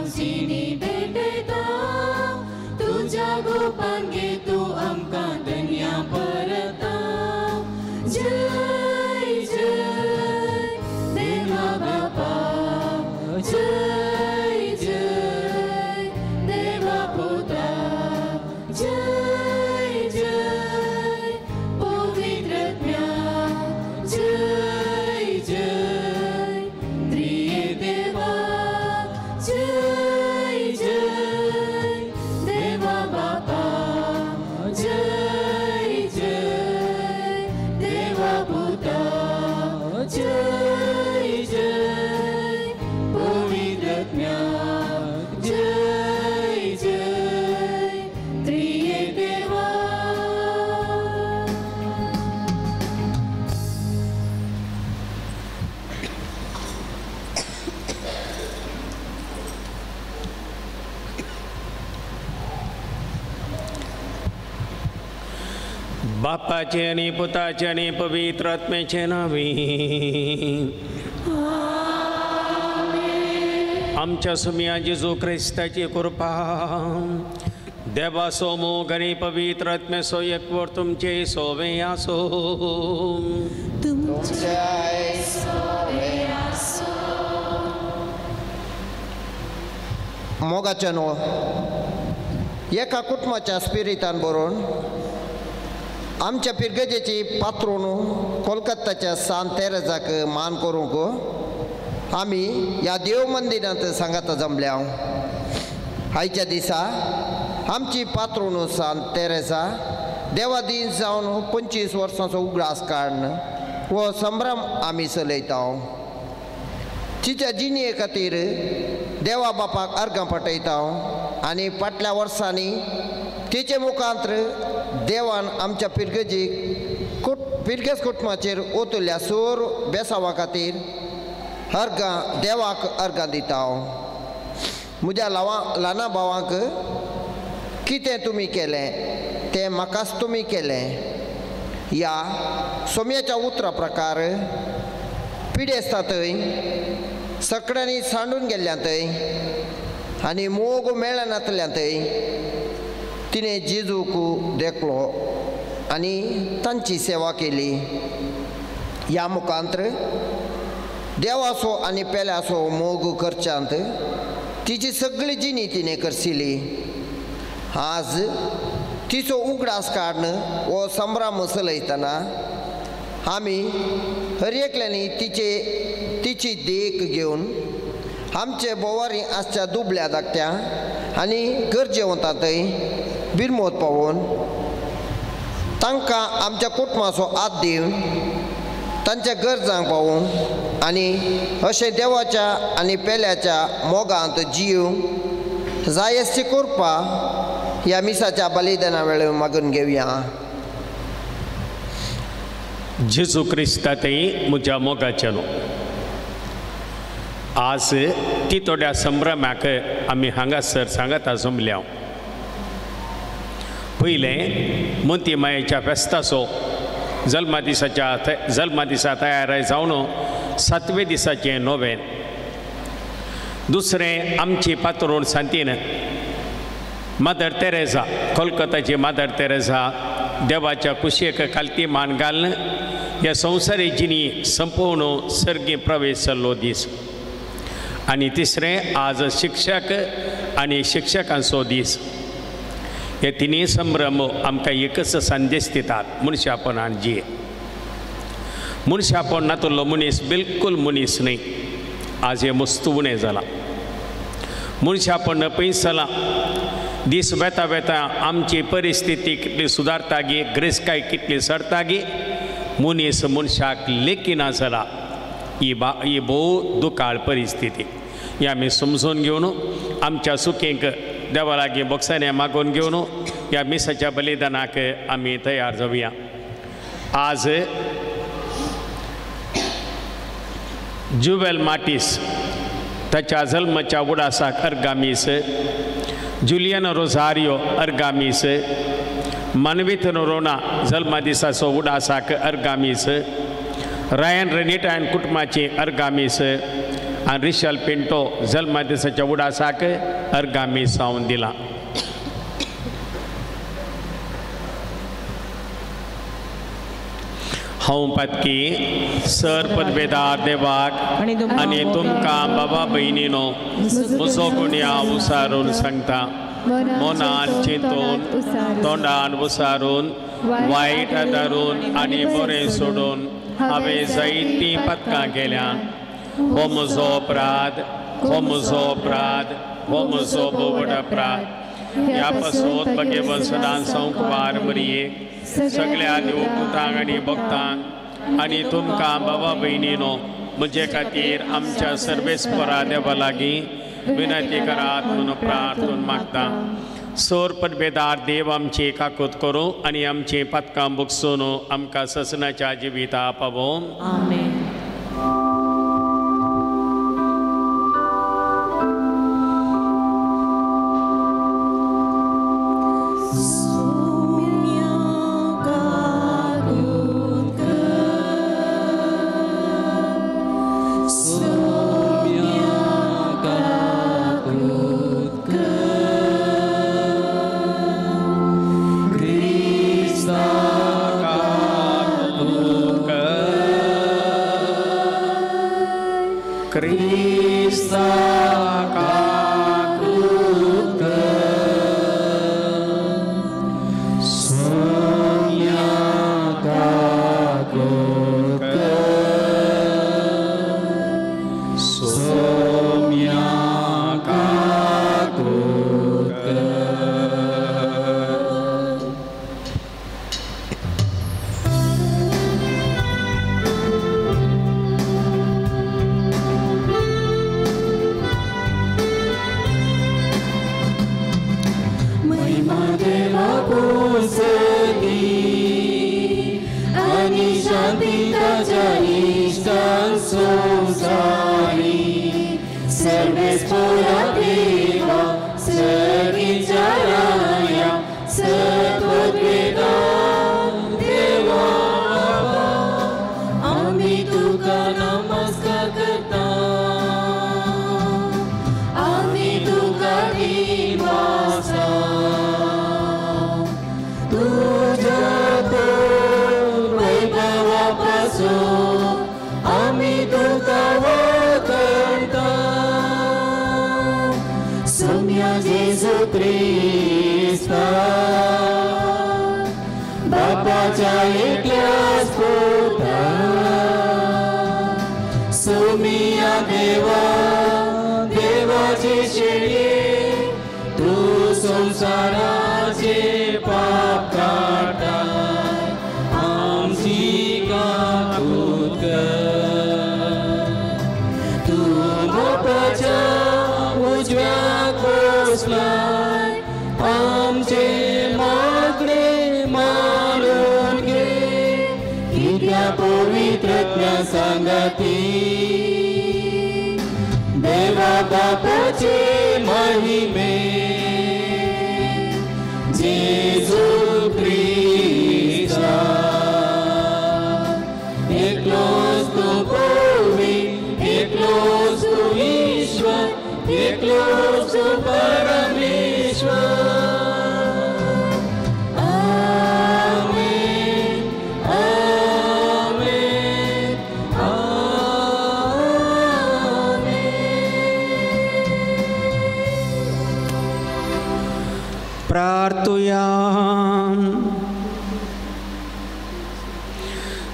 जिणी भेटयता तुज्या गोपान गे तूं आमकां धन्या परता. जय जय देवा बापा, जय जय देवा पुता, जय जय पवित्र आत्म्या, जय जय त्रिये देवा, जय जय देवा बापा, जय जय देवा पुता, जय जय पवित्र आत्म्या, जय जय त्रिये देवा. बापाचे आनी पुताचे आनी पवित्र आत्म्याचे नांवी आमच्या सुम्या जेजू क्रिस्ताची कृपा, देवाचो मोग आनी पवित्र आत्म्याचो एकवट तुमचे सोवे आसो. मोगाच्या न्हू एका कुटुंबाच्या स्पिरितान बरोवन आमच्या पिरगजेची पात्रून कोलकाताच्या सांत तेरेजाक मान करूंक आमी ह्या देव मंदिरांत सांगाता जमल्या. आयच्या दिसा आमची पात्रून सांत तेरेजा देवा दीस जावन 25 वर्सांचो उगडास काडून हो संभ्रम आमी चलयता. तिच्या जिणये खातीर देवा बापाक अर्गां पटयता आनी फाटल्या वर्सांनी तिचे मुखांत्र देवान आमच्या पिरगेजीक पिरगेज कुटुंबाचेर ओतुल्ल्या सोर बेसावा खातीर अर्गां देवाक अर्गां दिता. म्हज्या ल्हाना भावांक कितें तुमी केलें तें म्हाकाच तुमी केलें ह्या सोम्याच्या उतरा प्रकार पिडेस्ता थंय सगळ्यांनी सांडून गेल्ल्या थंय आनी मोग मेळनातल्या थंय तिणें जेजूक देखलो आनी तांची सेवा केली. ह्या मुखांत्र देवाचो आनी पेल्याचो मोग करच्यांत तिची सगळी जिणी तिणें करसिली. आज तिचो उगडास काडून हो संभ्रम चलयतना आमी हर एकल्यांनी तिची देख घेवन आमचे बोवारी आसच्या दुबल्या धाकट्या आनी गरजेवंता थंय बिरमोत पावोवन तांकां आमच्या कुटुंबाचो हात दिवन तांच्या गरजांक पावोवन आनी अशें देवाच्या आनी पेल्याच्या मोगांत जीव जायसची कृपा ह्या मिसाच्या बलिदाना वेळार मागून घेवया. जेजू क्रिस्ता थंय म्हज्या मोगाचें न्हू आज ती थोड्या संभ्रमाक आमी हांगासर सांगाता जमल्या. पयलें मोती मायेच्या फेस्ताचो जल्मा दिसा तयार जावन 7वे दिसाचें नोवेन. दुसरें आमची पात्रोण सांतीन मदर तेरेजा, कोलकाताची मदर तेरेजा देवाच्या कुशेक खालती मान घालून ह्या संवसारी जिणी संपोवन सर्गी प्रवेश जाल्लो दीस. आनी तिसरें आज शिक्षक आनी शिक्षकांचो दीस. हे तिनूय संभ्रम आमकां एकच संदेश दितात, मनशापणान जिये. मनशापण नातुल्लो मनीस बिलकूल मनीस न्हय. आज हें मस्त उणें जालां. मनशापण पयस जालां. दीस वेता वेता आमची परिस्थिती कितली सुदारता गी, ग्रेसकाय कितली सरता गी, मनीस मनशाक लेखिना जाला. ही भोव दुकाळ परिस्थिती. ही आमी समजून घेवन आमच्या सुकेंक देवा लागीं बोक्सांनी मागोवन घेवन ह्या मिसाच्या बलिदानाक आमी तयार जावया. आज जुवेल मार्टीस ताच्या जल्माच्या उडासाक अर्गामीस, जुलियन रोजारियो अर्गामीस, मनवीत नोरोना जल्मा दिसाचो उडासाक अर्गामीस, रायन रेनिटायन कुटुंबाची अर्गामीस आनी रिशल पिंटो जल्मा दिसाच्या उडासाक अर्गामी सावन दिला. हांव पातकी सर पदवेदार देवाक आनी तुमकां बाबा भयणीनो म्हजो गुण्या उसारून सांगता. मनान चिंतून तोंडान उसारून वायट धरून आनी बरें सोडून हांवें जायतीं पदकां केल्या. हो म्हजो अपराध, हो म्हजो अपराध, हो म्हजो बोवड अपराध. ह्या पासून भगेवन सदां संकवार मरियेक सगळ्या देवपुतांक आनी भक्तांक आनी तुमकां बाबा भयणीनो म्हजे खातीर आमच्या सर्वेस्परा देवा लागीं विनंती करात म्हणून प्रार्थून मागता. सोर पदवेदार देव आमची काकूत करूं आनी आमची पदकां बुकसून आमकां ससनाच्या जिविता पावोवं. आमेन.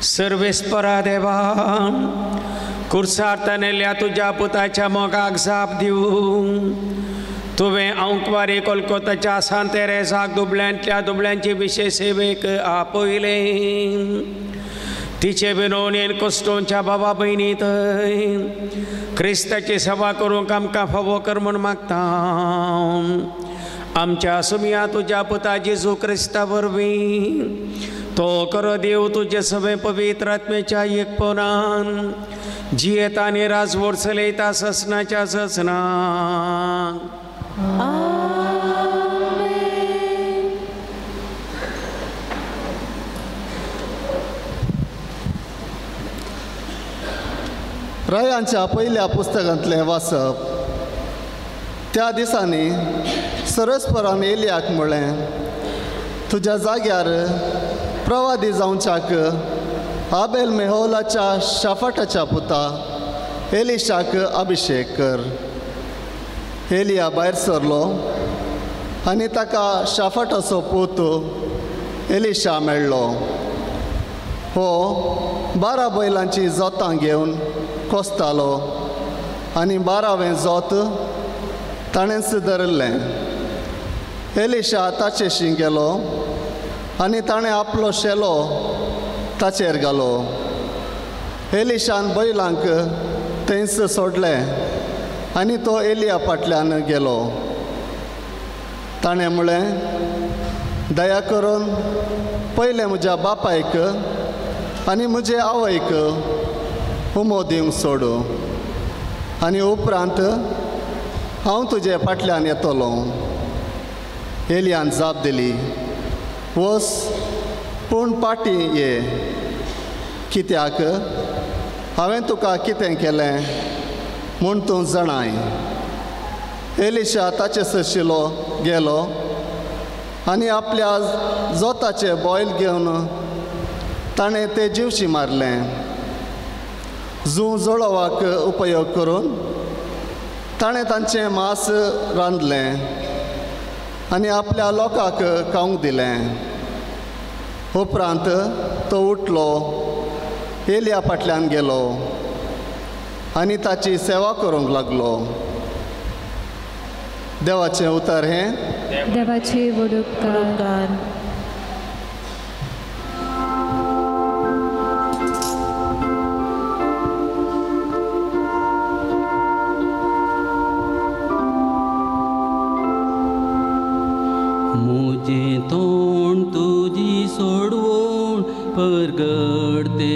सर्वेस्परा देवा कुर्सार ताणेल्या तुज्या पुताच्या मोगाक जाप दिवं तुवें आंकवारी कोलकोताच्या सांत तेरेसाक दुबळ्यांतल्या दुबळ्यांची विशेश सेवेक आपयलें. तिचे विनवणेन कोस्टोंच्या बाबा भयणी थंय क्रिस्ताची सेवा करूंक आमकां फावो कर म्हूण मागता. आमच्या सुमया तुज्या पुता जेजू क्रिस्ता वरवीं तो करो देव तुजे सगळे पवित्र आत्म्याच्या एकपणान जियेता आनी राजवट चलयता ससनाच्या ससनाक. रायांच्या पयल्या पुस्तकांतलें वाचप. त्या दिसांनी सरस्परान एलियाक म्हळें, तुज्या जाग्यार प्रवादी जावच्याक आबेल मेहोलाच्या शाफाटाच्या पुता एलिशाक अभिशेक कर. एलिया भायर सरलो आनी ताका शाफाटाचो पूत एलिशा मेळ्ळो. हो 12 बैलांची जोतां घेवन कोसतालो आनी 12वें जोत ताणेंच धरिल्लें. एलिशा ताचेशी गेलो आनी ताणें आपलो शेलो ताचेर घालो. एलिशान बैलांक थंयच सोडलें आनी तो एलिया फाटल्यान गेलो. ताणें म्हळें, दया करून पयलें म्हज्या बापायक आनी म्हजे आवयक उमो दिवंक सोडू आनी उपरांत हांव तुजे फाटल्यान येतलो. एलियान जाप दिली, वस पूण पाटी ये, कित्याक हांवें तुका कितें केलें म्हूण तूं जाणाय. एलिशा ताचे सरशिलो गेलो आनी आपल्या जोताचे बॉयल घेवन ताणें ते जिवशी मारलें. जूं जळोवाक उपयोग करून ताणें तांचें मांस रांदलें आनी आपल्या लोकांक खावंक दिलें. उपरांत तो उठलो, एलिया फाटल्यान गेलो आनी ताची सेवा करूंक लागलो. देवाचें उतर हें. देवाचे व्हड उपकार. मुझे तोंड तुजी सोडवण परगडतेले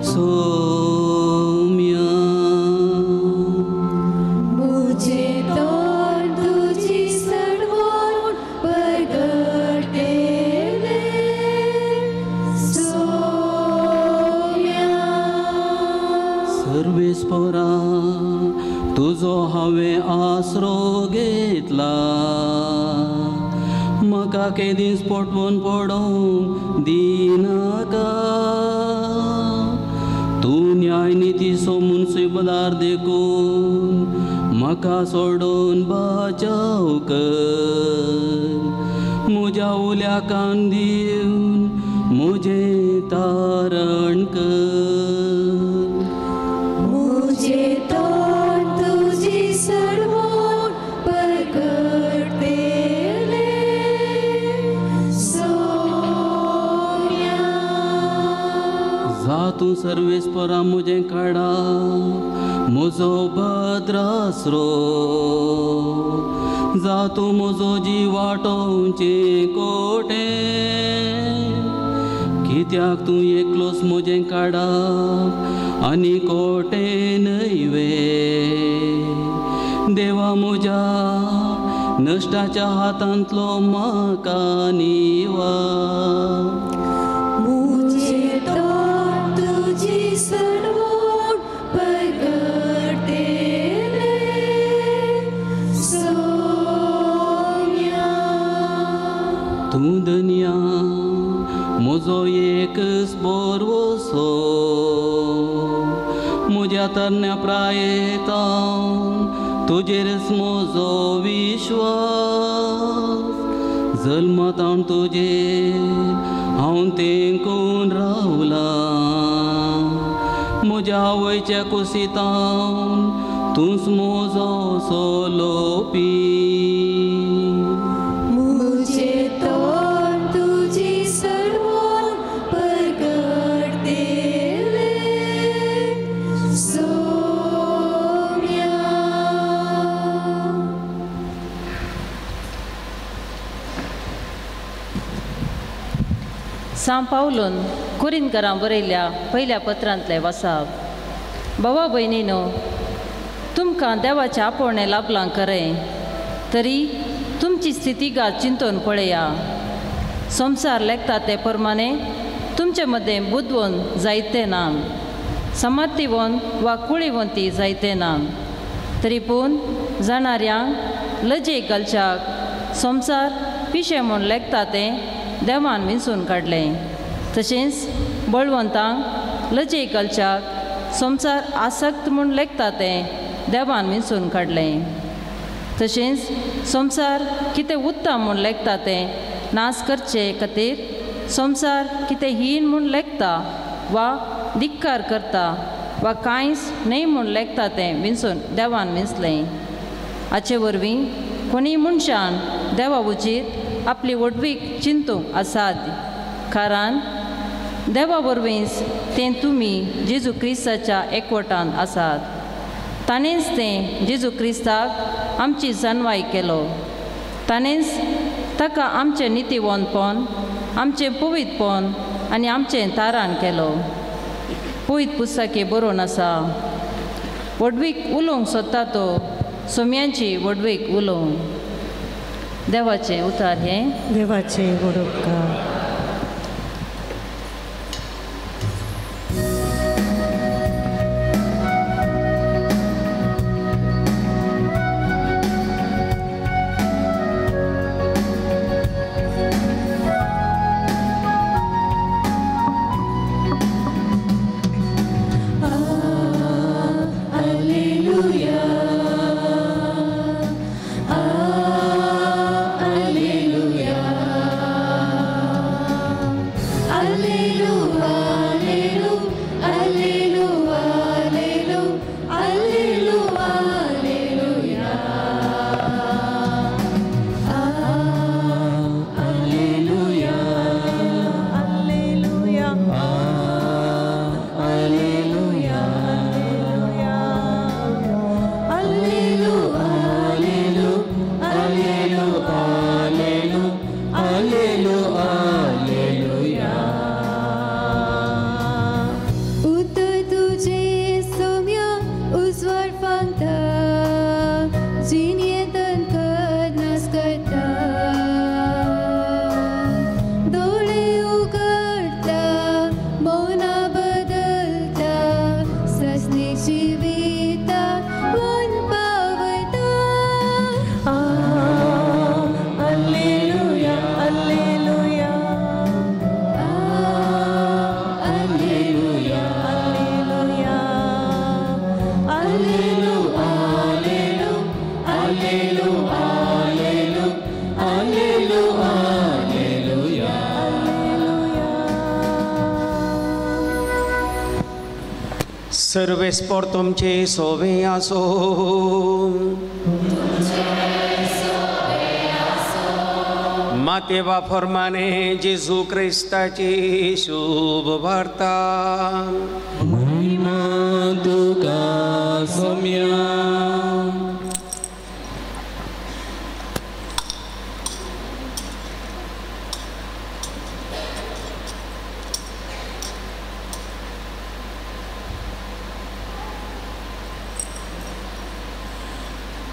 सोम्या. मुझे तोंड तुजी सोडवण परगडतेले सोम्या. सर्वेस्परा तुजो हांवें आसरो घेतला, म्हाका केदींच पोटवून पडोवंक दिनाका. तूं न्याय निती सोमून सिबदार देखून म्हाका सोडून बचाव कर. म्हज्या उल्या कान दिवन म्हजें तारण कर. मुझे तोंड तुजी सडवण परगडतेले सोम्या. जा तूं सर्वेस्परा म्हजें काडा म्हजो भद्रासरो, जा तूं म्हजो जीव वाटोवचें कोटें. कित्याक तूं एकलोच म्हजें काडा आनी कोटें न्हय वे. देवा म्हज्या नश्टाच्या हातांतलो म्हाका निवार. मुझे तोंड तुजी सडवण परगडतेले सोम्या. तूं धनया म्हजो एकच बोरवसो, म्हज्या तरण्या प्रायेतावन तुजेरच म्हजो विश्वास. जल्मतावन तुजेर हांव तेंकून रावलां, म्हज्या आवयच्या कुशीतावन तूंच म्हजो सोलोपी. मुझे तोंड तुजी सडवण परगडतेले सोम्या. सां पावलून कुरिनकरां बरयल्ल्या पयल्या पत्रांतलें वासाप. भावा भयणीनो, तुमकां देवाचें आपोवणें लाभलां खरें, तरी तुमची स्थितीगात चिंतून पळया. संवसार लेखता ते प्रमाणे तुमचे मदें बुदवंत जायते ना. समातीवंत वा कुळीवंती जायते ना तरी पूण जाणाऱ्यांक लजेक घालच्याक संवसार पिशें म्हूण लेखता तें देवान विंचून काडलें तशेंच बळवंतांक लजेक घालच्याक संवसार आसक्त म्हूण लेखता तें देवान विंचून काडलें तशेंच संवसार कितें उत्तम म्हूण लेखता तें नाश करचे खातीर संवसार कितें हीन म्हूण लेखता वा धिक्कार करता वा कांयच न्हय म्हूण लेखता तें विंचून देवान विंचलें. हाचे वरवीं कोणीय मनशान देवा उजीत आपली व्हडवीक चिंतूंक आसात कारण देवा वरवींच तें तुमी जेजू क्रिस्ताच्या एकवटान आसात. ताणेंच तें जेजू क्रिस्ताक आमची जानवाय केलो. ताणेंच ताका आमचें नितीवंतपण आमचें पवित्रपण आनी आमचें तारण केलो. पवित्र पुस्तके बरोवन आसा व्हडवीक उलोवंक सोदता तो सोम्यांची व्हडवीक उलोवंक. देवाचें उतार हें देवाचें व्हड उपकार. सर्वेस्पोर तुमचे सोवे आसो. मातेवा फरमाने जेजू क्रिस्ताची शुभ वार्ता. महिमा तुका सोम्या.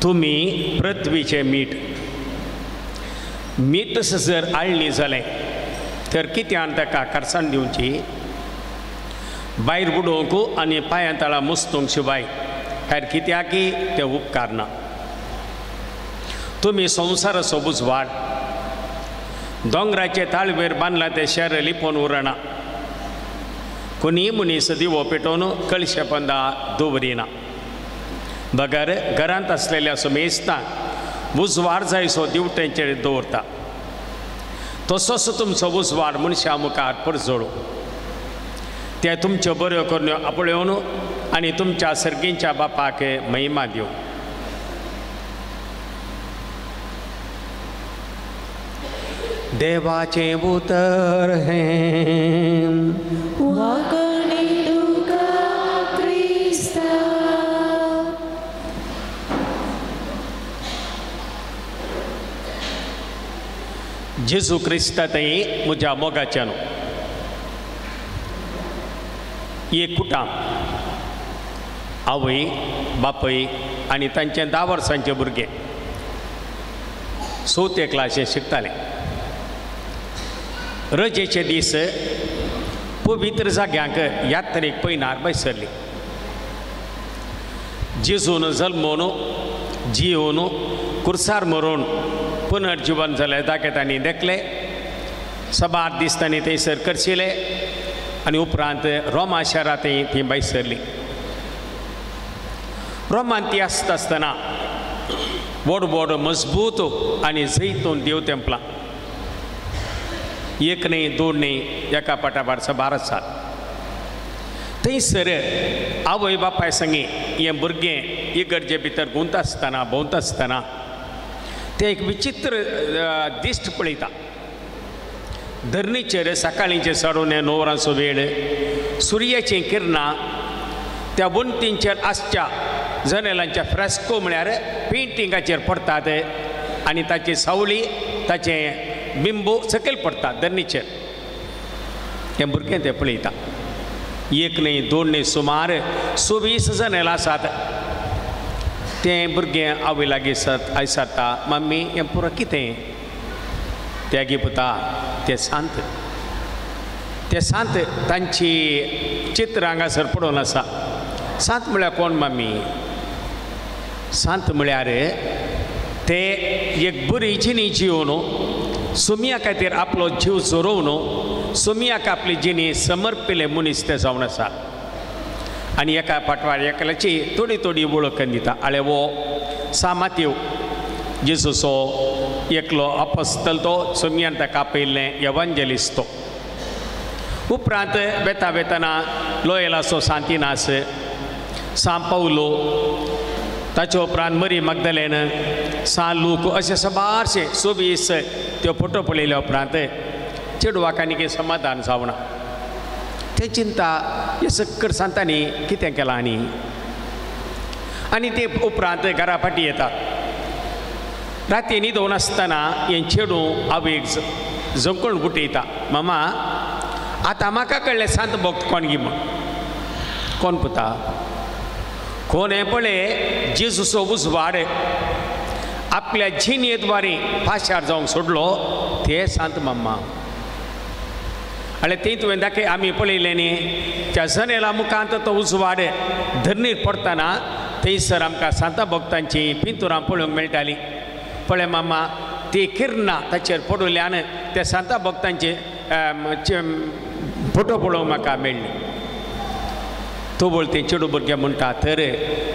तुमी पृथ्वीचें मीठ. मीठ जर आळणी जालें तर कित्यान ताका खारसाण दिवची? भायर उडोवंक आनी पांयां तळा मुस्तूंक शिवाय हेर कित्याकय तें उपकारना. तुमी संवसाराचो उजवाड. दोंगराचे ताळवेर बांदलां तें शेर लिपोवन उरना. कोणीय मनीस दिवो पेटोवन कळशे पंदा दवरिना बगर घरांत आसलेल्या सुमेस्तांक उजवाड जायसो दिवटेंचेर दवरता. तसोच तुमचो उजवाड मनशां मुखार परजळू. ते तुमच्यो बऱ्यो करण्यो आपळेवन आनी तुमच्या सर्गींच्या बापाक महिमा दिवं. देवाचें उतर हें जेजू क्रिस्ता थंय म्हज्या मोगाच्यान एक कुटाम आवय बापय आनी तांचे 10 वर्सांचे भुरगे चवथे क्लासींत शिकताले. रजेचे दीस पवित्र जाग्यांक यात्रेक पयनार बैसरली. जेजून जल्मोन जियोन कुर्सार मरून पुनर्जिवन जालें दाखे तांणी देखले. सबार दीस तांणी थंयसर करशिले आनी उपरांत रोमा शारांत ती बैसरली. रोमान ती आसता आसतना व्हड व्हड मजबूत आनी जैतून देव तेंपला. एक न्ही दोन न्ही एका पाटापाट सबार आसात. थंयसर आवय बापाय संगी हें भुरगें इगर्जे भितर गुंत आसतना भोंवता आसतना तें एक विचित्र दिश्ट पळयता. धरणीचेर सकाळींचे 9:30 वरांचो वेळ सुर्याचीं किरणां त्या वण्टींचेर आसच्या जनेलांच्या फ्रेस्को म्हळ्यार पेंटिंगाचेर पडटात आनी ताची सावळी ताचें बिंबू सकयल पडटा धरणीचेर. हें भुरगें तें पळयता. एक न्ही दोन न्ही सुमार 24 जनेलां आसात. तें भुरगें आवय लागीं आयसाता, मम्मी हें पुरो कितें? त्यागी पुता ते शांत, ते शांत तांची चित्र हांगासर पडून आसा. शांत म्हळ्यार कोण मम्मी? शांत म्हळ्यार ते एक बरी जिणी जिवन सुमया खातीर आपलो जीव झरोवन सुमयाक आपली जिणी समर्पिल्ले मनीस ते जावन आसा. आनी एका फाटवार एकल्याची थोडी थोडी वळख दिता. आळे वो सा मातेव जेजूचो एकलो अपस्तल तो सुमयान ताका आपयल्लें एवांजेलिस्त तो. उपरांत वेता वेतना लोयलाचो सांतिनास, सा पावलो, ताचे उपरांत मरी मगदलेन, सा लूक अशे सबारशे 24 त्यो फोटो पळयल्या उपरांत चेडवाक आनी कितें समाधान जावना. ते चिंता हे सक्कर सांतांनी कितें केलां आनी आनी ते उपरांत घरा फाटीं येतात. राती न्हिदोवन आसतना हें चेडूं आवयक जंकण गुटयता, मामा आतां म्हाका कळ्ळें सांत भक्त कोण गी म्हूण. कोण पुता? कोण हें पळय जेजूचो उजवाड आपल्या जिणेद्वारे पाशार जावंक सोडलो ते सांत मम्मा. आनी थंय तुवें दाखय आमी पळयलें न्ही त्या जनेला मुखांत तो उजवाड धरणीर पडटना थंयसर आमकां सांता भक्तांची पिंतुरां पळोवंक मेळटालीं. पळय मामा ती किरणां ताचेर पडिल्ल्यान त्या सांता भक्तांचे फोटो पळोवंक म्हाका मेळ्ळे. तोबळ तें चेडूं भुरगें म्हणटा तर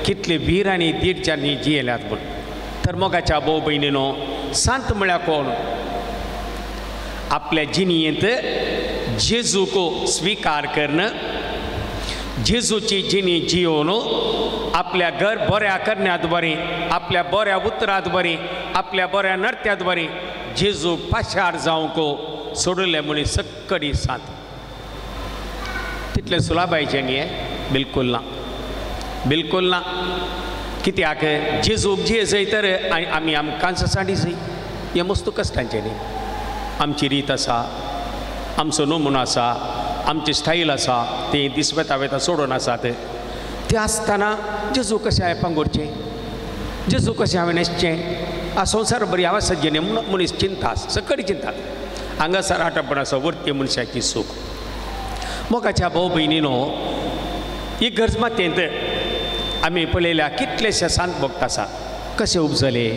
कितले वीर आनी धीरच्यांनी जियेल्यात म्हूण. तर मोगाच्या भोव भयणीनो सांत म्हळ्यार कोण? आपल्या जिणेंत जेजूक स्विकार करून जेजूची जिणी जियोवन आपल्या घर बऱ्या करण्याद्वारे आपल्या बऱ्या उतराद्वारे आपल्या बऱ्या नर्त्याद्वारे जेजूक पाशार जावंक सोडले म्हणी सक्कडी सांत. तितलें सुलाबायचें न्ही? बिलकुल ना, बिलकुल ना. कित्याक जेजूक जिये जय तर आमी आमकांच सांडी जय हें मस्त कश्टांचें न्ही. आमची रीत आसा, आमचो नमुनो आसा, आमची स्टायल आसा, ती दीस वेता वेता सोडून आसात. ते आसतना जेजू कशें हांवें पांगुरचें, जेजू कशें हांवें न्हेसचें, आ संवसार बरी हांव सज्जे न्ही म्हणून मनीस चिंता, सकडी चिंता. हांगासर आटपण आसा वरती मनशाची सूख. मोगाच्या भाव भयणीनो ही गरज मातयेंत आमी पळयल्या कितलेशे सांत भक्त आसात कशे उपजले.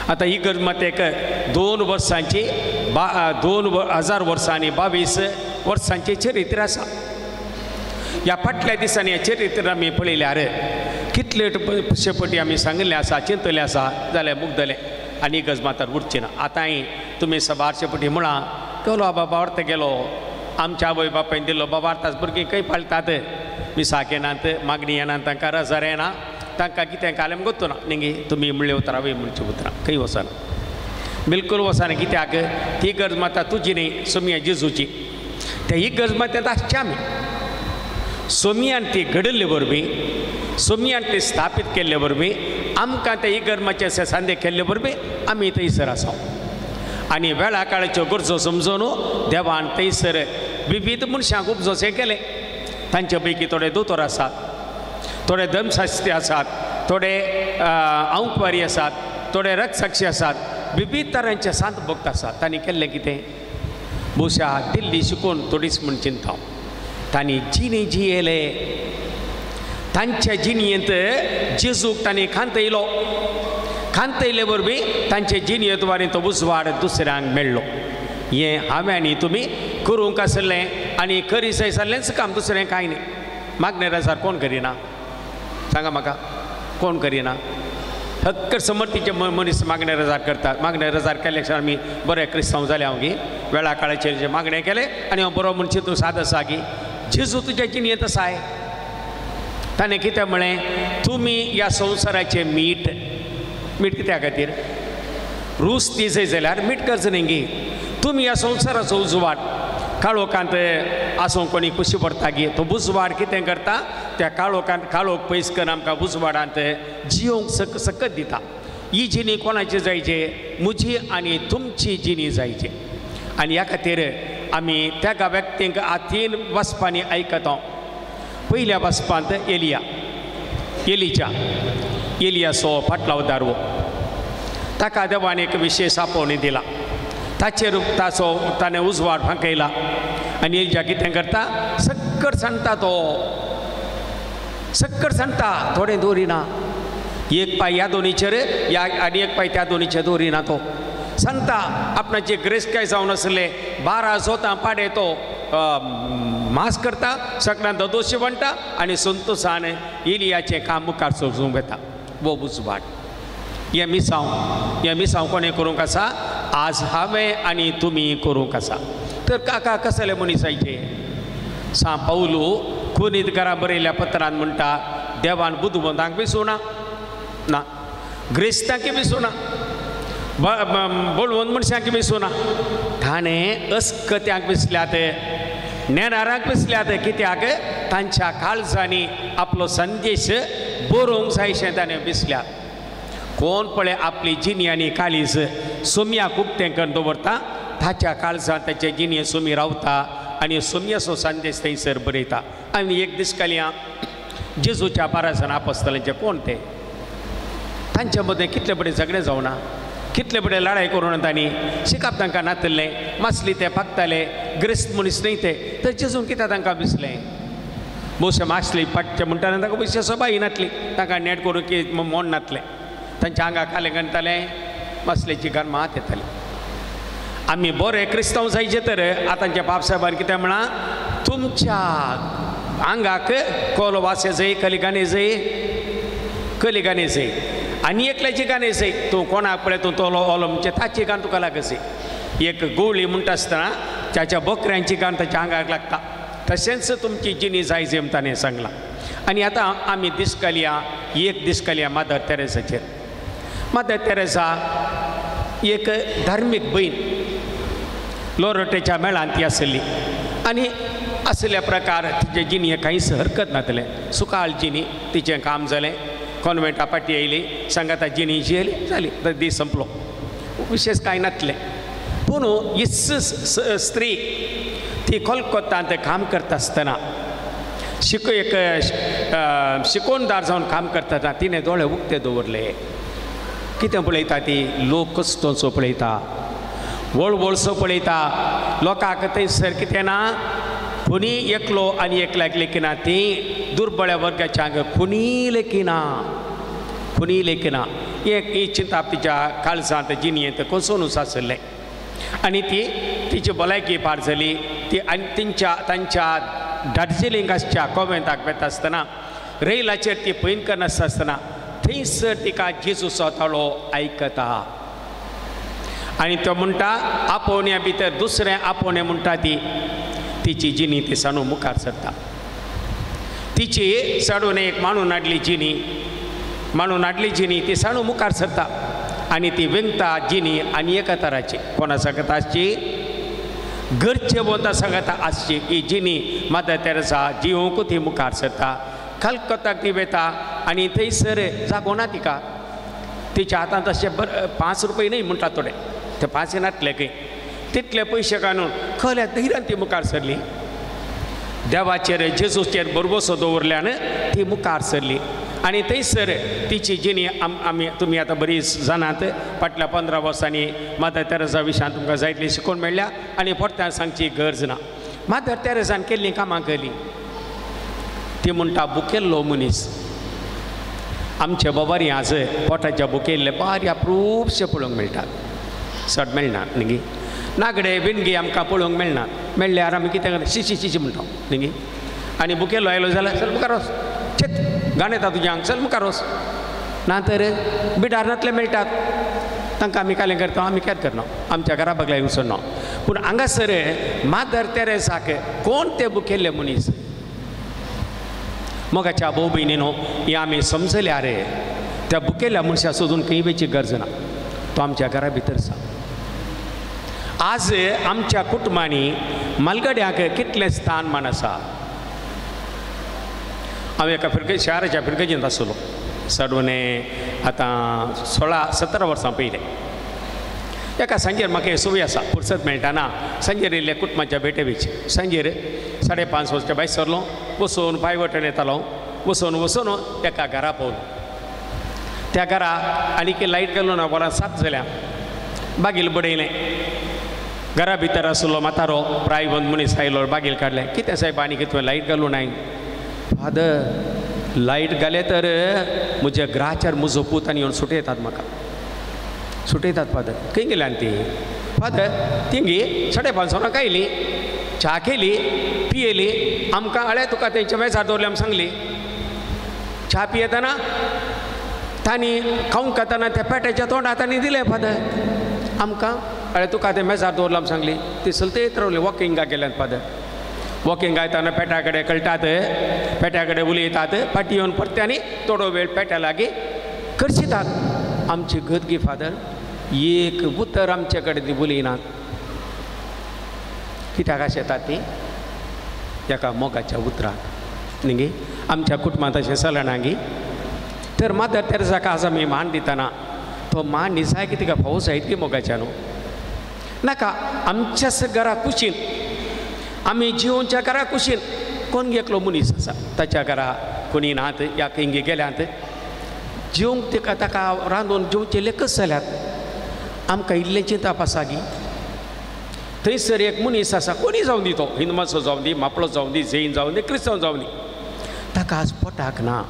आतां ही गरज मातेक 2 वर्सांची 2000 वर्सां आनी 22 वर्सांचें चरित्र आसा. ह्या फाटल्या दिसांनी ह्या चरित्र आमी पळयल्यार कितले शेपटी आमी सांगिल्लें आसा, चिंतलें आसा जाल्यार मुगदलें आनी गज मातार उरची ना. आतांय तुमी सबारशे पटी म्हळां गेलो बाबा अर्थ गेलो आमच्या आवय बापायन दिल्लो बाबा आतांच भुरगीं खंय पाळटात, मिसाक येनात, मागणी येना, तांकां रजार येना, तांकां कितें कालेम गोत्तो ना. न्ही तुमी म्हणलें उतरां वय म्हणचीं उतरां खंय वचना, बिलकूल वचना. कित्याक ती गरज माता तुजी न्ही सोमिया जेजूची. त्या ही गरज मात्यांत आसची आमी सोमियान ती घडिल्ले वरवीं, सोमियान ती स्थापीत केल्ले वरवीं, आमकां त्या इगर्माचे सांदे केल्ले वरवीं आमी थंयसर आसा. आनी वेळा काळाच्यो गरजो समजून देवान थंयसर विविध मनशांक उपजोसे केले. तांचे पैकी थोडे दोतोर आसात, थोडे धर्मशास्त्री आसात, थोडे आंकवारी आसात, थोडे रक्षसाक्षी आसात, विविध तरांचे सांत भक्त आसात. तांणी केल्लें कितें? बहुशा दिल्ली शिकून थोडीच म्हूण चिंता तांणी जिणी जियेले तांच्या जिणयेंत जेजूक तांणी खांतयलो खांतयले वरवीं तांचे जिणयेंत वारी तो उजवाड दुसऱ्यांक मेळ्ळो. हें हांवें आनी तुमी करूंक आसलें आनी करी जाय जाल्लेंच काम, दुसरें कांय न्ही. मागणे रजार कोण करिना सांगा म्हाका, कोण करिना? हक्क समर्थीचे मनीस मागणे रजार करतात. मागणे रजार केले क्षण आमी बरे क्रिस्तांव जाले हांव गी वेळा काळाचेर जे मागणें केलें आनी हांव बरो म्हण चिंतूं साद आसा गी. जेजू तुज्या जिणयेंत आसाय. ताणें कितें म्हळें? तुमी ह्या संवसाराचें मीठ. मीठ कित्या खातीर? रूस ती जाय जाल्यार मीठ करचें न्ही गी. तुमी ह्या संवसाराचो उजवाड. काळोखांत आसूं कोणी कुशी पडटा गी तो उजवाड कितें करता? त्या काळोखांत काळोख पयस करून आमकां उजवाडांत जियोंक सकत दिता. ही जिणी कोणाची जायचे? म्हजी आनी तुमची जिणी जायची. आनी ह्या खातीर आमी त्या व्यक्तींक तीन वचपांनी आयकता. पयल्या वचपांत एलिया, एलिच्या एलियाचो फाटलाव दारवो ताका देवान एक विशेश आपोवणी दिला. ताचेर ताचो ताणें उजवाड फांकयला आनी एलिया कितें करता? सक्कर सांगता, तो सक्कर सांगता, थोडें दवरिना. एक पांय ह्या दोनीचेर ह्या आनी एक पांय त्या दोनीचेर दवरिना. तो सांगता आपणाचे ग्रेसकाय जावन आसले 12 जोतां पाडे तो मास करता, सगळ्यां ददोशी म्हणटा आनी संतोसान एलियाचें काम मुखार सजूंक वता. वो उजवाड. हें मिसांव, हें मिसांव कोणें करूंक आसा? आज हांवें आनी तुमी करूंक आसा. तर काका कसले मनीसायचे? सां पावलू कोनीत घरा बरयल्या पत्रान म्हणटा देवान बुदवंतांक विसूना ना, ग्रेस्तांक विसूना, बळवंत मनशांक विसूना, ताणें अस्कत्यांक विसल्यात, नेणारांक विसल्यात. कित्याक? तांच्या काळजांनी आपलो संदेश बरोवंक जायशें ताणें विसल्यात. कोण पळय आपली जिणी आनी काळीज सोम्याक उक्तें करून दवरता ताच्या काळजांत ताचे जिणये सोमी रावता आनी सोम्याचो संदेश थंयसर बरयता. आनी एक दीस कालया जेजूच्या 12 जाणां आपोस्तलांचे कोण ते? तांचे मदें कितले बरें झगडें जावना, कितले बरें लढाई करून तांणी शिकाप तांकां नातलें, मासली ते पाकताले, ग्रेस्त मनीस न्हय ते. तर जेजून कित्याक तांकां दिसलें? भोवशे मासली पाटचे म्हणटा तांकां पयशे सबाय नातली, तांकां नेट करून की मोड नातलें, तांच्या आंगाक खालें घालतालें, मासलेची घाण मात येताली. आमी बरे क्रिस्तांव जायचे तर आतांच्या बापसाहेबान कितें म्हळां? तुमच्या आंगाक कोलो वास जाय, कली गाणे जाय, कली गाणे जाय आनी एकल्याची गाणे जाय. तूं कोणाक पळय तूं तोलो ओलो म्हणजे ताची गाण तुका लागसे. एक गोवळी म्हणटा आसतना ताच्या बकऱ्यांची गाण ताच्या आंगाक लागता. तशेंच तुमची जिणी जाय जेम ताणें सांगलां. आनी आतां आमी दिसकालया एक दिसकालया मदर तेरेसाचेर. मदर तेरेसा एक धार्मीक भयण लोरोटेच्या मेळांत ती आसली आनी असल्या प्रकार तिचे जिणये कांयच हरकत नातलें. सुकाळ जिणी तिचें काम जालें, कॉन्वेंटा पाटी येयली, सांगाता जिणी जियेली जाली, तर दीस संपलो, विशेश कांय नातलें. पूण हीच स्त्री ती कोलकोत्तांत काम करता आसतना एक शिकोणदार जावन काम करता तिणें दोळे उक्ते दवरले. कितें पळयता ती? लोक कसतोसो पळयता, वळवळसो पळयता. लोकांक थंयसर कितें ना, कोणी एकलो आनी एकल्याक लेखिना, ती दुर्बळ्या वर्गाच्या हांगा कोणी लेखिना, कोणी लेखिना. एक ही चिंता तिच्या काळजांत जिणयेंत कोसोनूच आसलें आनी ती तिची भलायकी पार जाली. ती आनी तांच्या दार्जिलिंग आसच्या कॉन्वेंटाक वता आसतना रेलाचेर ती पयन करनासता आसतना थंयसर तिका जेजूचो ताळो आयकता आनी तो म्हणटा आपोवण्या भितर दुसरें आपोवणें म्हणटा ती तिची जिणी ती साणू मुखार सरता. तिची साडून एक माणून हाडली जिणी, माणून हाडली जिणी ती साणू मुखार सरता आनी ती विंगता जिणी आनी एका तराची कोणा सांगता आसची घरचे वता सांगता आसची ही जिणी मदर तेरेसा जिवंकू ती मुखार सरता. कलकत्ताक ती वता आनी थंयसर जागो ना तिका. तिच्या हातांत अशें बरें 5 रुपये न्हय म्हणटा थोडे, ते 5 नातले खंय, तितले पयशे काडून खऱ्या धैर्यान ती मुखार सरली. देवाचेर जेजूचेर भरवसो दवरल्यान ती मुखार सरली. आनी थंयसर तिची जिणी आमी तुमी आतां बरी जाणात. फाटल्या 15 वर्सांनी मादर तेरेजा विशयान तुमकां जायतली शिकोवन मेळ्ळ्या आनी परत्यान सांगची गरज ना. मादर तेरेजान केल्लीं कामां केलीं. ती म्हणटा बुकेल्लो मनीस आमचे बोबारी आज पोटाच्या बुकेल्ले बारी अप्रूपशे पळोवंक मेळटात, चड मेळना न्ही. नागडे बिणगी आमकां पळोवंक मेळना, मेळ्ळ्यार आमी कितें करता शी शी शी म्हणटा न्ही. आनी बुकेल्लो आयलो जाल्यार चल मुखार वच, चेत गाण येता तुज्या हांग, चल मुखार वच. ना तर बिडारांतले मेळटात तांकां आमी कालें करता, आमी केद करना, आमच्या घरा बगल्या वचना. पूण हांगासर मादर तेरेजाक कोण ते बुकेल्ले मनीस. मोगाच्या भोव भयणीनो हें आमी समजल्यार त्या बुकेल्ल्या मनशा सोदून खंय वयची गरज ना, तो आमच्या घरा भितर आसा. आज आमच्या कुटुंबांनी मालगड्यांक कितलें स्थान मान आसा. हांव एका फिरगे शाराच्या फिरगेजींत आसलो चडवणे आतां 16-17 वर्सां पयलें. एका सांजेर म्हाका सुवी आसा, फुरसत मेळटा ना, सांजेर येयल्ले कुटुंबाच्या भेटे वेची. सांजेर 5:30 वरच्या भायर सरलो, वचून पांय वटेन येतालो, वचून वचून एका घरा पावलो. त्या घरा आनी लायट गेलो ना, वरां 7 जाल्या. बागील बडयलें, घरा भितर आसलो म्हातारो प्रायवंत मनीस आयलो, बागील काडलें. कितें सायब आनी कितें लायट घालूं नाय? फादर लायट घाले तर म्हज्या ग्राचार म्हजो पूत आनी येवन सुटयतात, म्हाका सुटयतात. फादर खंय गेल्यान ती? फादर तिंगी 5:30 वरां आयली, च्या केली, पियेली, आमकां अळे तुका तेंच्या मेजार दवरलें आमी सांगली. च्या पियेतना तांणी खावंक खातना त्या पेट्याच्या तोंडात तांणी दिलें फादर आमकां, अळे तुका तें मेजार दवरलां आमी सांगली. ती चलतेत रावली, वॉकिंगाक गेल्यान फादर. वॉकिंग येतना पेट्या कडेन कळटात, पेट्या कडेन उलयतात, फाटीं येवन परत्यांनी थोडो वेळ पेट्या लागीं करशितात. आमची गत गी फादर, एक उतर आमचे कडेन ती उलयनात. कित्याक अशें येतात ती? एका मोगाच्या उतराक न्ही गी. आमच्या कुटुंबांत अशें चलना गी. तर मादर तेरेजाक आज आमी मान दितना तो मान निजाय की तिका फावो जायत गी मोगाच्या न्हू. नाका आमच्याच घरा कुशीन, आमी जिवनच्या घरा कुशीन कोण एकलो मनीस आसा ताच्या घरा कोणी नात या खंय गेल्यात, जेवंक तिका ताका रांदून जेवचे लेकच जाल्यात. आमकां इल्लें चिंतप आसा गी. थंयसर एक मनीस आसा, कोणी जावं दी, तो हिंदमाचो जावं दी, मापळो जावं दी, जैन जावं दी, क्रिस्तांव जावं दी, ताका आज पोटाक ना,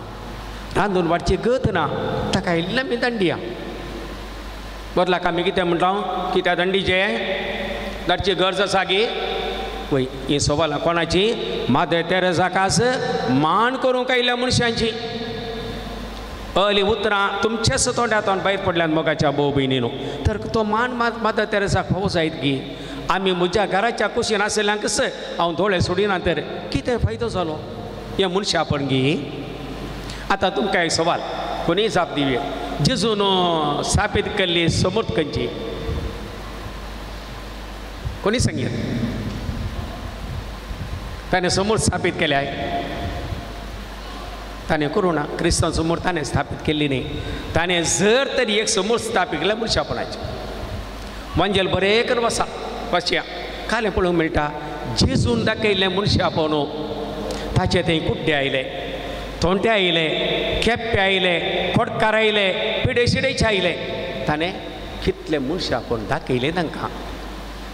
रांदून वाडची गत ना, ताका इल्लें आमी दांडिया. बदलाक आमी कितें म्हणटा की त्या दांडीचे धाडची गरज आसा गी? वय हीं सवालां कोणाची? मादर तेरेजाक आज मान करूंक आयिल्ल्या मनशांची. अली उतरां तुमच्याच तोंडांतल्यान भायर पडल्यान मोगाच्या भोव भयणीनो. तर तो मान मादर तेरेजाक फावो जायत गी? आमी म्हज्या घराच्या कुशीन आशिल्ल्यांकच हांव दोळे सोडिना तर कितें फायदो जालो हें मनशापण गी? आतां तुमकां एक सवाल, कोणीय जाप दिवया. जेजून स्थापीत केल्ली समर्थ खंयची? कोणी सांगीत? ताणें समोर स्थापीत केल्या, ताणें करूं ना. क्रिस्तांव समोर ताणें स्थापीत केल्ली न्ही. ताणें जर तरी एक समोर स्थापीत केल्या मनशापणाचें. वांजेल बरें करून वसा वचया, कालें पळोवंक मेळटा जेजून दाखयल्लें मनशापण. ताचे थंय कुड्डे आयले, तोंटे आयले, केप्पे आयले, खोटकार आयले, पिडे शिडेचे आयले. ताणें कितलें मनशापण दाखयलें तांकां.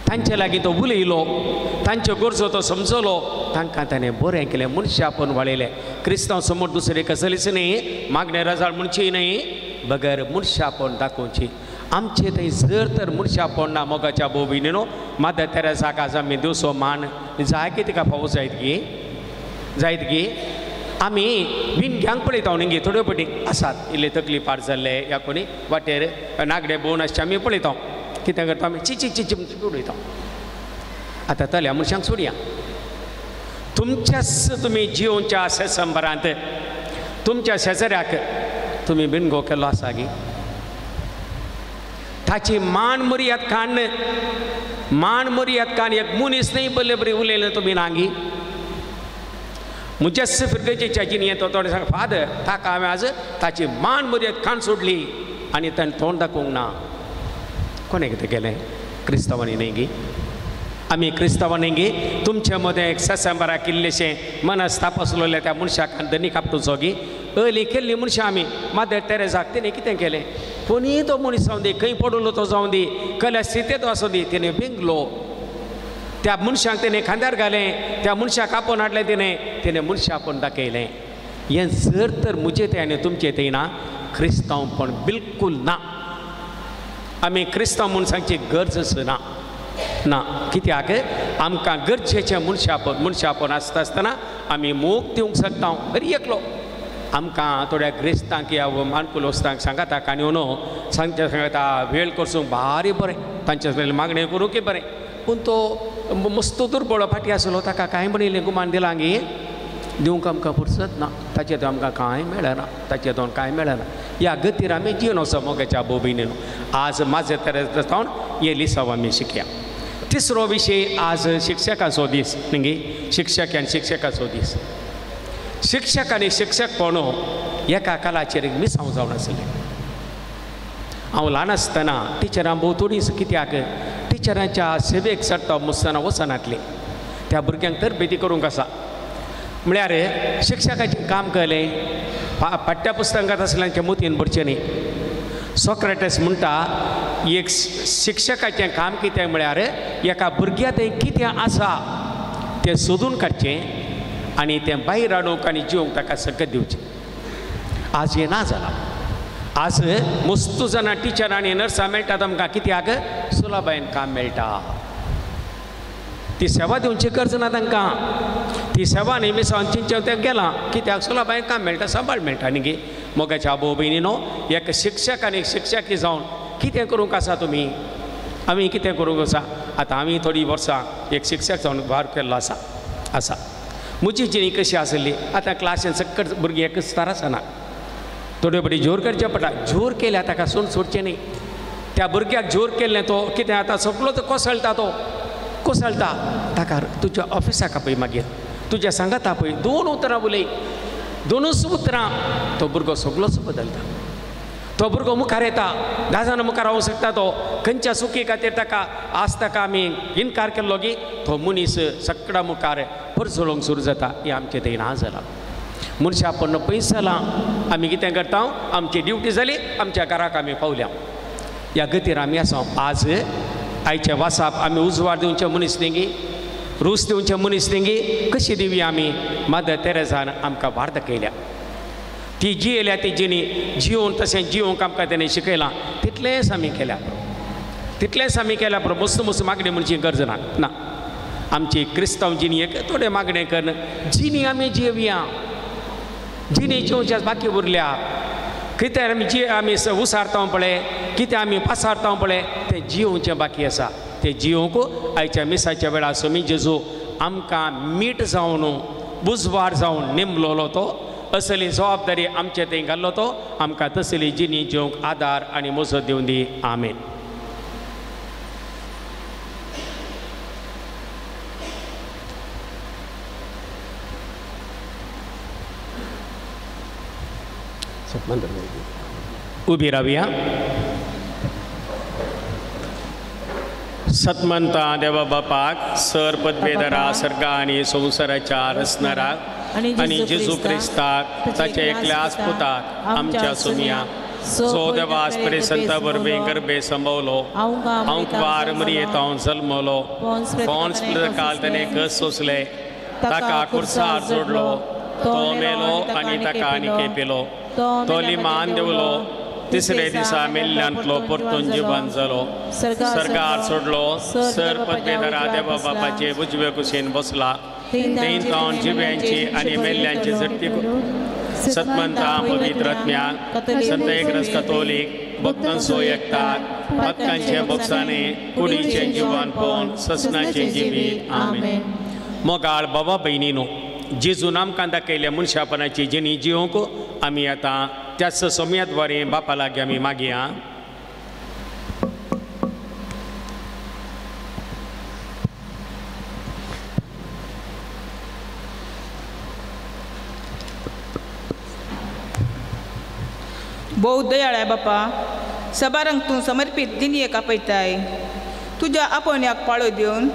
तांचे लागीं तो उलयलो, तांच्यो गरजो तो समजलो, तांकां ताणें बरें केलें, मनशापण वाडयलें. क्रिस्तांव समोर दुसरे कसलीच न्ही मागणें रजाळ म्हणची न्ही, बगर मनशापण दाखोवची. आमचे थंय जर तर मनशापण ना मोगाच्या भोव भयणीनो, मादर तेरेजाक आज आमी दिवचो मान जाय की तिका फावो जायत गी? जायत गी? आमी विणग्यांक पळयता न्ही गी, थोड्यो पटी आसात इल्ले तकली पाड जाल्ले या कोणी वाटेर नागडे भोंवन आसचे आमी पळयता. कितें करता आमी? ची ची ची ची उडयता. आतां तल्या मनशांक सोडया. तुमच्याच तुमी जिवनच्या सेसंबरांत तुमच्या शेजाऱ्याक तुमी बिणगो केल्लो आसा गी? ताची मान मर्याद कान, मान मर्याद कान एक मनीस न्ही बरे बरी उलयलें तुमी नांगी. म्हज्याच फिरगेच्या जिणेंत तो तोणें सांग फादर ताका हांवें आज ताची मान मर्याद कान सोडली आनी ताणें तोंड दाखोवंक ना. कोणें कितें केलें? क्रिस्तांवांनी न्ही गी? आमी क्रिस्तांवांनी गी? तुमचे मदें एक सेसेंबराक इल्लेशें मनस्ताप आसलेलें त्या मनशाक धनी कापटूचो गी? अली केल्ली मनशां आमी मादर तेरेजाक तेणें कितें केलें कोणीय तो मनीस जावं दी खंय पडलो तो जावं दी कसल्या स्थितींत आसूं दी तेणें बेंगलो त्या मनशाक तेणें खांद्यार घालें त्या मनशाक आपोवन हाडलें तेणें तेणें मनशां आपोवन दाखयलें हें जर तर म्हजें तें आनी तुमचें तें ना क्रिस्तांवपण बिलकूल ना आमी क्रिस्तांव म्हूण सांगची गरजच ना ना कित्याक आमकां गरजेचें मनशापण मनशापण आसता आसतना आमी मोग दिवंक शकता बरी एकलो आमकां थोड्या ग्रेस्तांक या मानकुल वस्तांक सांगाता काणयो न्हू सांगच्या सांगाता वेळ करसूंक भारी बरें तांच्या मागणें करूंक बरें पूण तो मस्त दुर्बळ फाटीं आसलो ताका कांय म्हणिल्लें गुमान दिलां गे दिवंक आमकां फुरसत ना ताचें तो आमकां कांय मेळना ताचें तो कांय मेळना ह्या गतीर आमी जिवन वचप मोगाच्या भोव-भयणीनो आज म्हाजे तेरेज जावन हे लिसांव आमी शिकया. तिसरो विशय आज शिक्षकाचो दीस न्ही शिक्षक आनी शिक्षकाचो दीस. शिक्षक आनी शिक्षकपण एका कालाचेर मिसांव जावन आसलें. हांव ल्हान आसतना टिचरां भोव थोडीच कित्याक टिचरांच्या सेवेक चडटा मुसतना वचनातलीं त्या भुरग्यांक तरबेती करूंक आसा म्हळ्यार शिक्षकाचें काम कळ्ळें पाठ्यपुस्तकांत आसल्यांच्या मोतयेन भरचें न्ही. सोक्रेटस म्हणटा एक शिक्षकाचें काम कितें म्हळ्यार एका भुरग्या थंय कितें आसा तें सोदून काडचें आनी तें भायर हाडूंक आनी जिवंक ताका सकत दिवचें. आज हें ना जालां. आज मस्तू जाणां टिचर आनी नर्सां मेळटात आमकां कित्याक सुलभायेन काम मेळटा. ती सेवा दिवची गरज ना तांकां ती सेवा न्ही मिसावन चिंचें तें गेलां कित्याक सुलभायेन काम मेळटा सांबाळ मेळटा न्ही गे. मोगाच्या आवय भयणीनो एक शिक्षक आनी शिक्षकी जावन कितें करूंक आसा तुमी आमी कितें करूंक आसा. आतां आमी थोडीं वर्सां एक शिक्षक जावन भार केल्लो आसा आसा म्हजी जिणी कशी आसली आतां क्लासीन सक्कट भुरगीं एकच तर आसना थोडे बडी जोर करचें पडटा. जोर केल्यार ताका सोड सोडचें न्ही त्या भुरग्याक जोर केल्लें तो कितें आतां सोंपलो तो कोसळटा तो कोसळटा ताका तुज्या ऑफिसाक आपय मागीर तुज्या सांगात आपय दोन उतरां उलय दोनूच उतरां तो भुरगो सगळोच बदलता. तो भुरगो मुखार येता 10 जाणां मुखार रावंक शकता तो खंयच्या सुखी खातीर ताका आज ताका आमी इनकार केल्लो की तो मनीस सगळ्या मुखार परजळोंक सुरू जाता. हें आमचें थंय ना जालां. मनशापण पयस जालां. आमी कितें करता आमची ड्युटी जाली आमच्या घराक आमी पावल्या ह्या गतीर आमी आसा. आज आयच्या वासाप आमी उजवाड दिवचे मनीस न्ही रूस दिवचे मनीस न्ही कशी दिवया आमी मदर तेरेजान आमकां वाट दाखयल्या. ती जियेल्या ती जिणी जिवून तशें जिवंक आमकां तेणें शिकयलां तितलेंच आमी केल्या तितलेंच आमी केल्या बरो मस्त मस्त मागणें म्हणची गरज ना ना. आमची क्रिस्तांव जिणी एक थोडें मागणें करून जिणी आमी जिवया जिणी जिवच्या बाकी उरल्या कितें आमी जी आमी उसारता पळय कितें आमी पासारता पळय तें जिवचें बाकी आसा. तें जिवंक आयच्या मिसाच्या वेळार स्वामी जेजू आमकां मीठ जावन उजवाड जावन नेमलोलो तो असली जबाबदारी आमचे थंय घाल्लो तो आमकां तसली जिणी जिवंक आदार आनी मजत दिवन दी. आमेन. उबी रावया. सतमंता देवा बापाक सर पदवेधरा सर्गा आनी संवसाराच्या रचणाराक आनी जेजू क्रिस्ताक ताच्या एकल्या पुताक आमच्या सोमिया जो देवास संत वरवीं गर्भे संभवलो अंकवार मरियेंत जल्मलो पोन्स काल ताणें कस सोंसले ताका कुर्सार जोडलो तो मेलो आनी ताका आनी केपेलो तो लिमान देवलो तिसरे दिसा मेल्ल्यांतलो परतून जिवन जालो सर्गार सोडलो सर पदवेधरा देवा बापाचे उजवे कुशीन बसला थंय जावन जिव्यांची आनी मेल्ल्यांची झडती सतमंता पवित्र आत्म्याक संत एकरस कतोलीक भक्तांचो एकताक भक्तांचे बोक्साने कुडीचें जिवन पळोवन ससनाचें जिवीत. आमेन. मोगाळ बाबा भयणीनो जेजून आमकां दाखयल्या मनशापणाची जिणी जिवंक आमी आतां त्याच सोम्याद्वारे बापा लागीं आमी मागया. भोव दयाळाय बापा सबारांक तूं समर्पीत जिणेक आपयताय तुज्या आपोवण्याक पाळो दिवन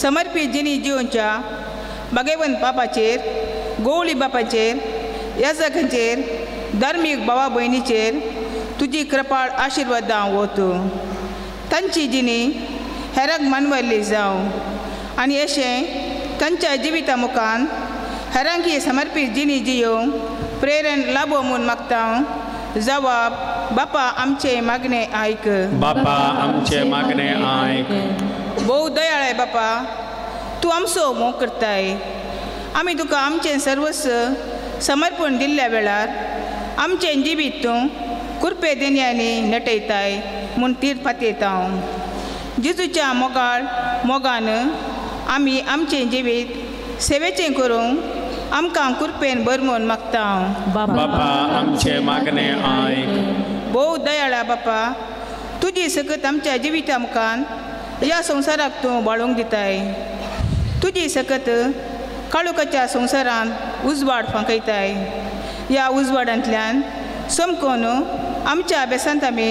समर्पीत जिणी जिवच्या बागेवन बापाचेर गोवळी बापाचेर याजकांचेर धार्मीक भावा भयणीचेर तुजी कृपाळ आशिर्वादां वत. तांची जिणी हेरांक मानवल्ली जावं आनी अशें तांच्या जिविता मुखान हेरांक ही समर्पीत जिणी जियोवंक प्रेरण लाभो म्हूण मागता. जवाब बापा आमचे मागणे आयक. बापा आमचे मागणे आयक. भोव दयाळ आहे बापा, तूं आमचो मोग करताय. आमी तुका आमचें सर्वस्व समर्पण दिल्ल्या वेळार आमचें जिवीत तूं कुरपे देण्यांनी नटयताय म्हूण तीर पातयता. जेजूच्या मोगाळ मोगान आमी आमचें जिवीत सेवेचें करूंक आमकां कुरपेन बर म्हूण मागता. बापा आमचे मागणे आयक. भोव दयाळा बापा, तुजी सकत आमच्या जिविता मुखान ह्या संवसाराक तूं बाळूंक दिताय. तुजी सकत काळोखाच्या संवसारांत उजवाड फांकयताय. ह्या उजवाडांतल्यान समकोन आमच्या अभ्यासांत आमी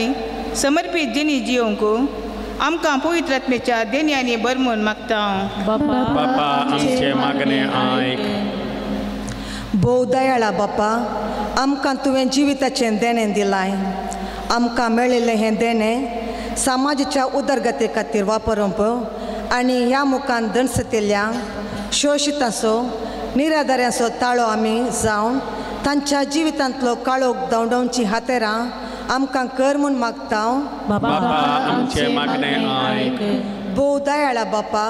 समर्पीत जिणी जियोवंक आमकां पवित्र आत्म्याच्या देण्यांनी बर म्हूण मागता. बापा आमचे मागणे आयक. भोव दयाळा बापा, आमकां तुवें जिविताचें देणें दिलाय. आमकां मेळिल्लें हें देणें समाजाच्या उदरगती खातीर वापरूंक आनी ह्या मुखान दणसतिल्ल्या शोशितांचो निराधाऱ्यांचो ताळो आमी जावन तांच्या जिवितांतलो काळोख धांवडावची हातेरां आमकां कर म्हूण मागता. बापा आमचे मागणे आयक. भोव दयाळा बापा,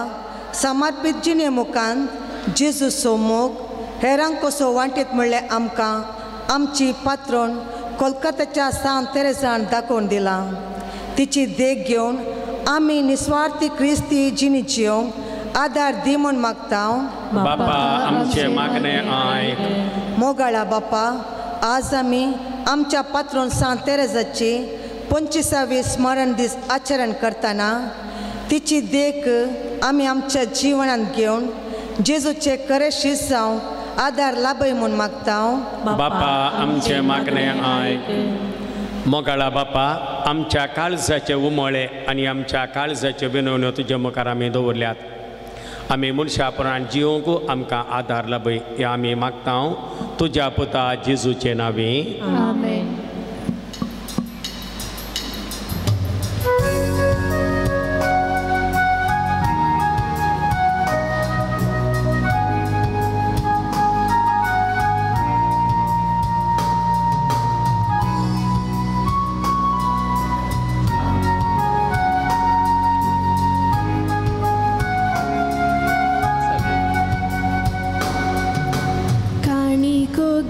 समर्पीत जिणे मुखान जेजूचो मोग हेरांक कसो वांटीत म्हणलें आमकां आमची पात्रोन कोलकात्याच्या सांत तेरेजान दाखोवन दिलां. तिची देख घेवन आमी निस्वार्थी क्रिस्ती जिणी जियोवंक आदार दी म्हूण मागता. बापा आमचे मागणे आयक. मोगाळा बापा, आज आमी आमच्या पात्रोन सांत तेरेजाची 25वी स्मरण दीस आचरण करतना तिची देख आमी आमच्या जिवनांत घेवन जेजूचे खरे शीस जावं आदार लाभय म्हूण मागता. बापा आमचे मागणे आयक. मोगाळा बापा, आमच्या काळजाचे उमळे आनी आमच्या काळजाच्यो विनवण्यो तुज्या मुखार आमी दवरल्यात. आमी मनशा प्रमाण जिवंक आमकां आदार लाभय हें आमी मागता तुज्या पुता जेजूचे नांवी. आमेन.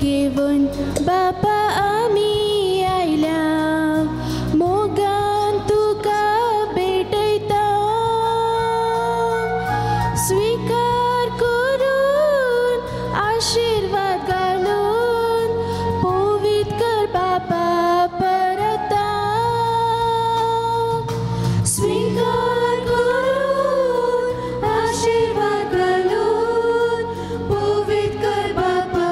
घेवन बापा आमी आयल्या मोगान तुका भेटयता. स्विकार करून आशिर्वाद घालून पवित्र कर बापा परता. स्विकार करून आशिर्वाद घालून पवित्र कर बापा.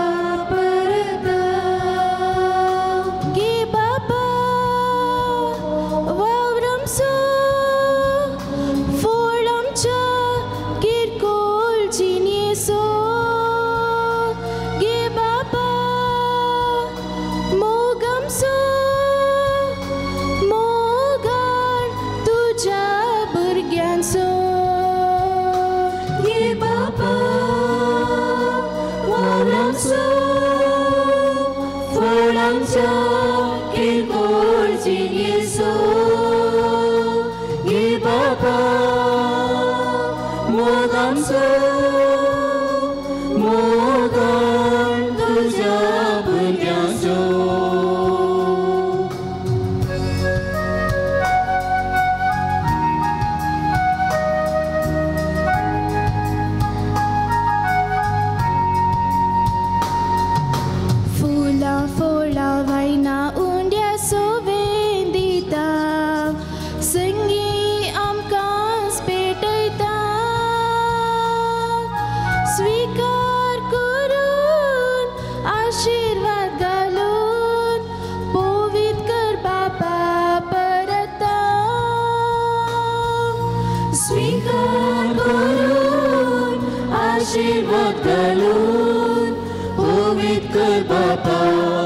स्वीकार करून आशीर्वाद घालून पवित्र कर. कर बापा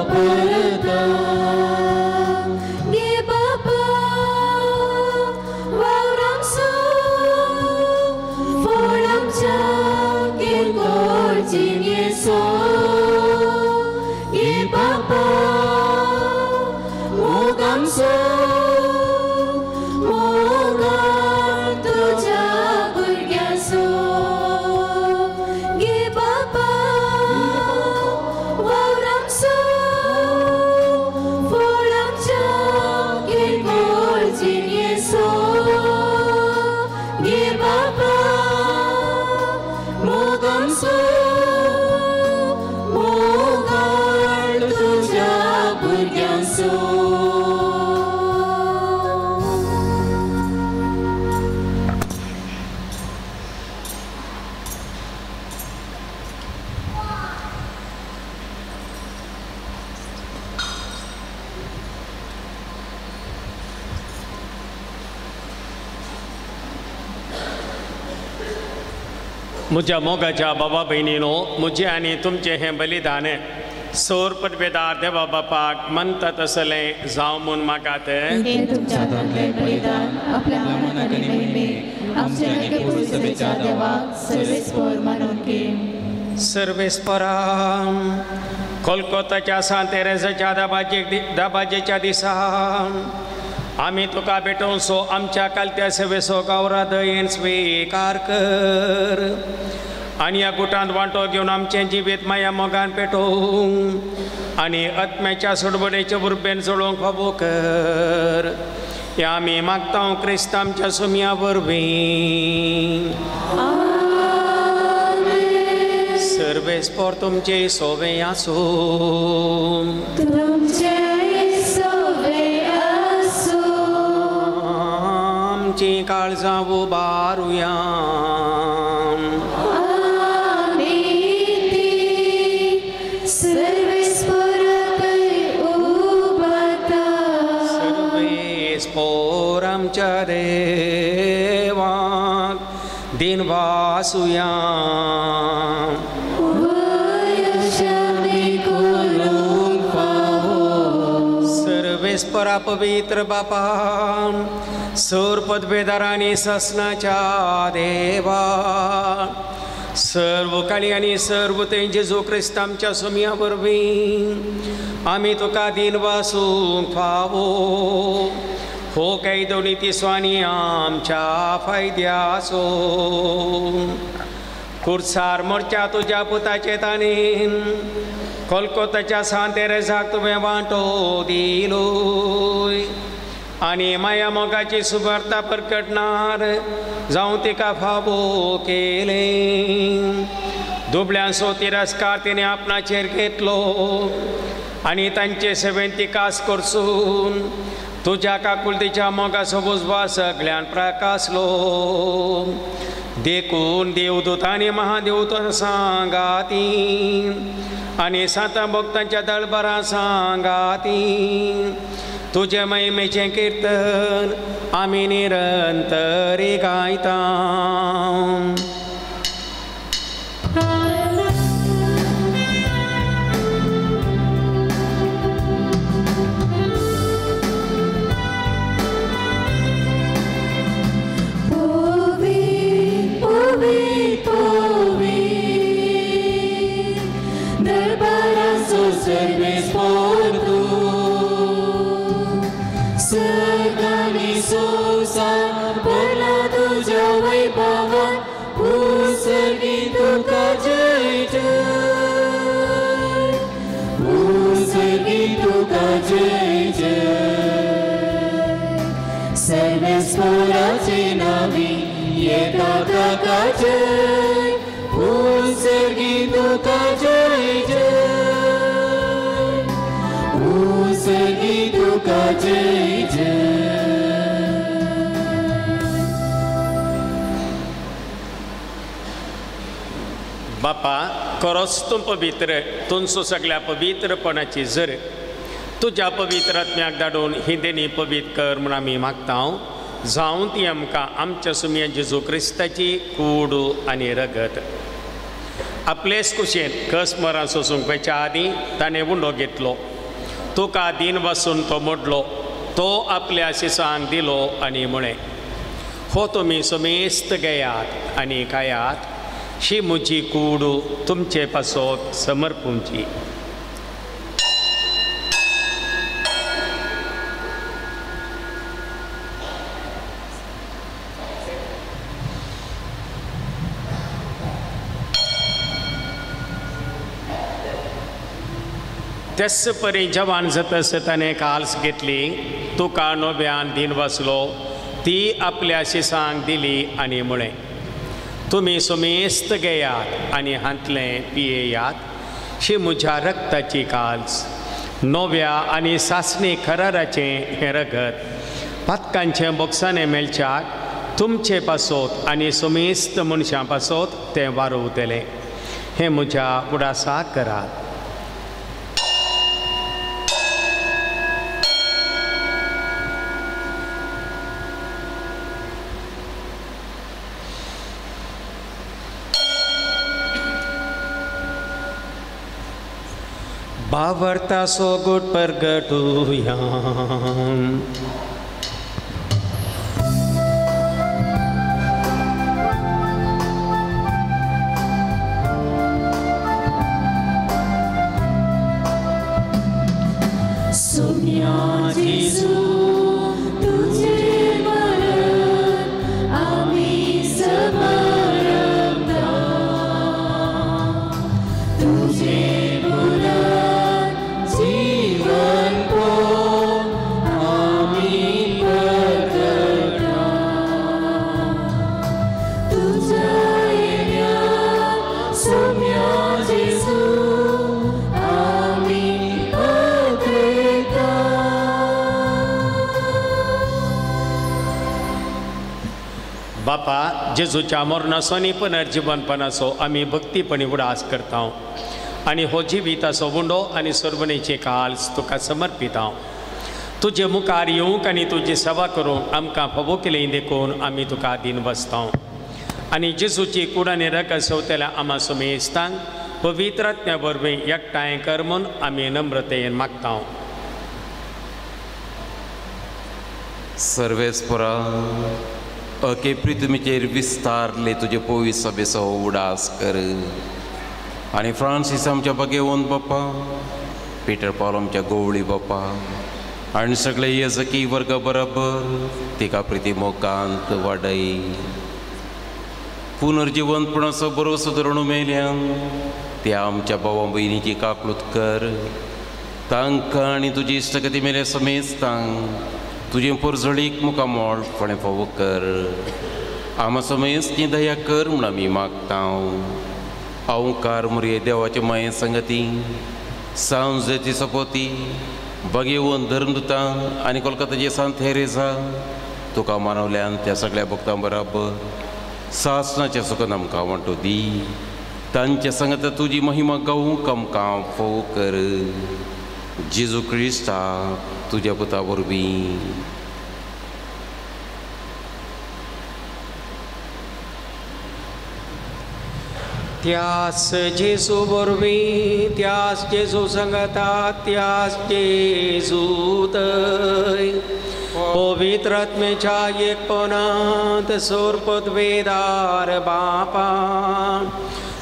परता. घे बापा वावर आमचो, फळ आमच्या किरकोळ जिणेचो. घे बापा मोग आमचो, मोगाळ तुज्या भुरग्यांचो. घे बापा वावर आमचो, फळ आमच्या किरकोळ जिणेचो. घे बापा मोग आमचो, मोगाळ तुज्या भुरग्यांचो. म्हज्या मोगाच्या बाबा भयणीनो, म्हजें आनी तुमचें हें बलिदान सोर पदवेदार देवा बापाक मनता तसलें जावं म्हूण मागात. हें तुमच्या हातांतलें बलिदान आपल्या मनाक आनी महिमेक आमच्या आनी पुरुसभेच्या देवाक सर्वेस्पर मानून घे. सर्वेस्परा कोलकोताच्या सांत तेरेजाच्या दाबाजेच्या दिसा आमी तुका भेटोवचो आमच्या कालत्या सेवेचो गौरा दयेन स्विकार कर आनी ह्या गुटांत वांटो घेवन आमचें जिवीत माया मोगान पेटोवंक आनी आत्म्याच्या सोडवणेचे उर्बेन जळोवंक फावो कर. ह्या आमी मागता क्रिस्त आमच्या सुमया वरवीं. सर्वेस्पर तुमचे सोवे आसूं. आमचीं काळजां उबारुया. सर्वेस्पर आमच्या देवाक दिनवासुया. सर्वेस्परा पवित्र बापा, सर पदवेदारांनी ससनाच्या देवा, सर्व काळी आनी सर्व ते जेजू क्रिस्त आमच्या सुमया वरवीं आमी तुका दिनवासूंक फावो. हो कायदो नीती आमच्या फायद्याचो. खुर्सार मोर्चा तुज्या पुताचे ताणेन कोलकोताच्या सांत तेरेजाक तुवें वांटो दिलोय आनी माया मोगाची सुवार्ता परकटणार जावं तिका फावो केलें. दुबळ्यांचो तिरस्कार तिणें आपणाचेर घेतलो आनी तांचे सेवेन तिकास करसून तुज्या काकुळतीच्या मोगाचो उजवाड सगळ्यान प्रकासलो. देखून देवदूत आनी महादेवदूत सांगाती आनी सांतां भक्तांच्या दळबरां सांगाती तुजे महिमेचें किर्तन आमी निरंतरी गायता. सर्वेस्पराचे नावी येता ताका जय, उसर्गी तुका जय जय, उसर्गी तुका जय जय. बापा खरोच तूं पवित्र, तुमचो सगळ्या पवित्रपणाची जर तुज्या पवित्र आत्म्याक धाडून ही देणी पवित्र कर म्हूण आमी मागता. जावं ती आमकां आमच्या सुमया जेजू क्रिस्ताची कूड आनी रगत. आपलेच कुशेन कस मरां सोसूंक वयच्या आदीं ताणें उंडो घेतलो, तुका दीन बसून तो मोडलो, तो आपल्या शिसांक दिलो आनी म्हळें, हो तुमी समेस्त घेयात आनी खायात, शी म्हजी कूड तुमचे पासत समर्पूंची. तेच परी जवान जातस ताणें काल्स घेतली, तुका नव्यान दीन बसलो, ती आपल्या शिसांक दिली आनी म्हळें, तुमी समेस्त घेयात आनी हांतलें पियेयात, शी म्हज्या रक्ताची काल्स, नव्या आनी सासणी कराराचें हें रगत पातकांचें बोक्साणें मेळच्याक तुमचे पासत आनी समेस्त मनशां पासत तें वारोवतलें. हें म्हज्या उडासाक करात. बावरता सोगुट परगटुया. Sonia Gesù, तुझे मरण आम्ही समरता, तुझे बापा, जेजूच्या मरणाचो आनी पुनर्जिवनपणाचो आमी भक्तीपणी उडास करता आनी हो जिविताचो उंडो आनी सर्वणेचे काल्स तुका समर्पिता. तुजे मुखार येवंक आनी तुजी सेवा करूंक आमकां फावो केली देखून आमी तुका दीन बसता आनी जेजूची कूड आनी रगत सोवतल्या आमा सुमेस्तांक पवित्र आत्म्या वरवीं एकठांय कर म्हूण आमी नम्रतेन मागता. सर्वेस्परा, अके पृथ्वीचेर विस्तारले तुजे पवित्र सभेचो उडास कर आनी फ्रांसीस आमच्या बगेवन बाप्पा, पिटर पावल आमच्या गोवळी बाप्पा आनी सगळे येजकी वर्ग बरोबर तिका प्रिती मोगांत वाडय. पुनर्जिवनपणाचो बरो सुदरणू मेल्यान त्या आमच्या भावा भयणीची काकळूत कर, तांकां आनी तुजी इश्टगती मेल्या समेस्तांक तुजें पोरजळीक मुखार मोडपणें फावो कर. आमा समेस्त दया कर म्हूण आमी मागता. अवकार मुरये देवाचे माये संगती सांजेची सपोती बगेवन धर्मदुतां आनी कोलकाताचे सांत थेरेजा तुका मानवल्यान त्या सगळ्या भक्तां बराबर सासनाच्या सुखान आमकां वांटो दी. तांच्या संगता तुजी महिमा गावूंक आमकां फावो कर. जेजू क्रिस्ता तुज्या पुता वरवीं. त्यास जेजू वरवीं, त्यास जेजू संगता, त्यास जेजू तय पवित्र आत्म्याच्या एकपणांत सोर पदवेदार बापा,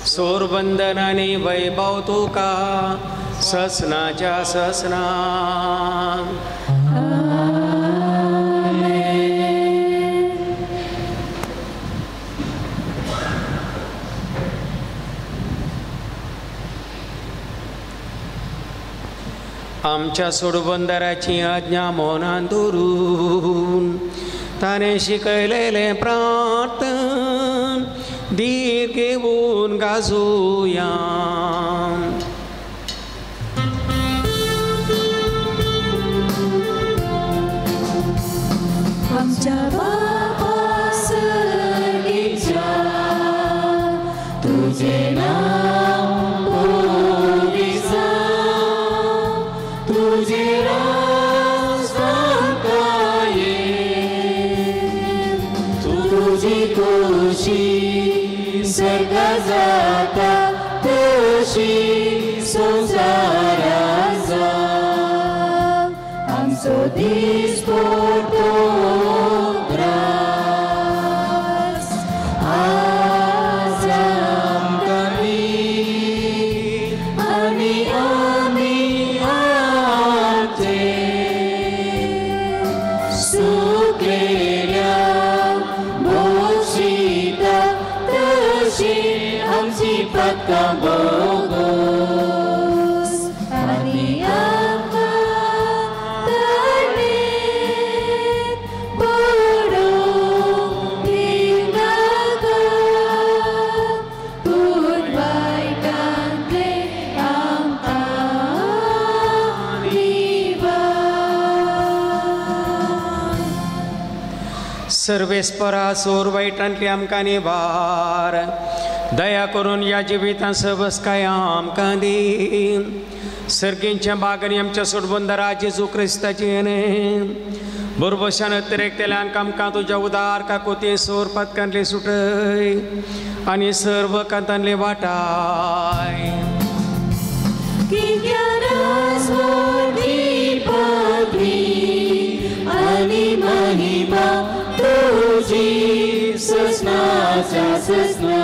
सोर वंदन आनी वैभव तुका ससनाच्या ससना. आमच्या सोडबंदराची आज्ञा मनान धरून ताणें शिकयलेलें प्रार्थन धीर घेवन गाजोया. आमच्या बापा सर्गेच्या, तुझे नाव पवित्र जावं, तुझे राज आमकां ये, तुजी खोशी सर्गा जाता तशी संवसाराक जा आमचो दीस पोरतो ग्रास आज आमकां दी आनी आमी आमचे सुकलेल्या भोगशिता तशी आमची पातकां भोगोस आनी आमकां तरणेंत पडूंक दिनाका पूण वायटांतलें आमकां निवार. सर्वेस्परा सोर वायटांतली आमकां निवार दया करून ह्या जिवितांत सबसकाय आमकां दी. सर्गींच्या बागांनी आमच्या सोडबंदरा जेजू क्रिस्ताचें भरभोशान अतिरेकतेल्यान आमकां तुज्या उदार काकोती सोर पातकांतली सुटय आनी सर्व कांतांतली वाटाय. आनी महिमा तुजी ससनाच्या ससना.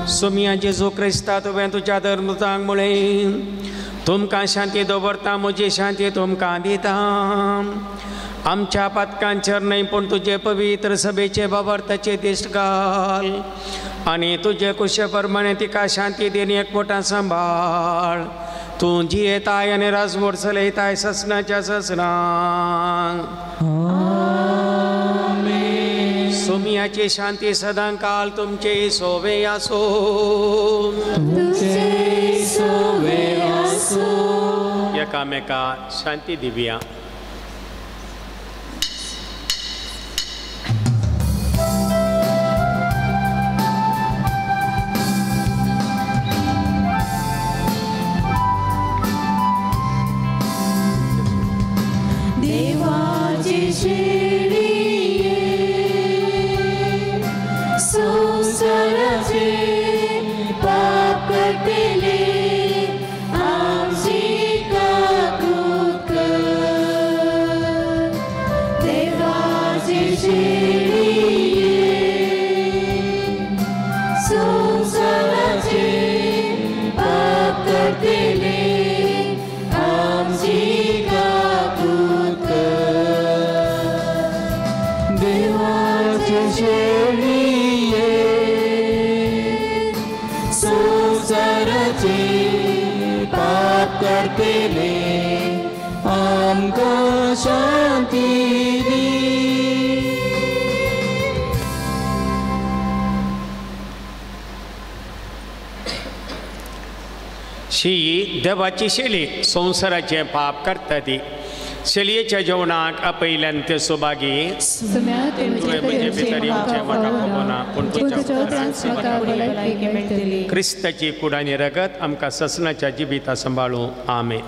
सोमिया जेजू क्रिस्ता तुवें तुज्या धर्मतांक म्हळें तुमकां शांती दवरता म्हजी शांती तुमकां दिता. आमच्या पातकांचेर न्हय पूण तुजे पवित्र सभेचे बाबर्ताचे दिश्ट घाल आनी तुजे कुशे प्रमाणे तिका शांती दिवन एकवटान सांबाळ. तूं जियेताय आनी राजवट चलयताय ससनाच्या ससनाक. सोमियाची शांती सदां काल तुमचे सोवे आसो. एकामेका शांती दिवया. देवाची शेळये संवसाराचे पाप करतले आमची काकूत कर. देवाची शेळये संवसाराचे पाप करतले आमची काकूत कर. देवाचे शेळये संवसाराचे पाप करतले आमकां शांती दी. शी देवाची शेली संवसाराचें पाप करता ती शेलयेच्या जेवणाक आपयल्यान ते सुभागी. तुवें म्हजे भितर येवचें म्हाका खबर ना पूण तुज्या उपकारान म्हाका भलायकी मेळटली. क्रिस्ताची कूड आनी रगत आमकां ससनाच्या जिविता सांबाळूं. आमेन.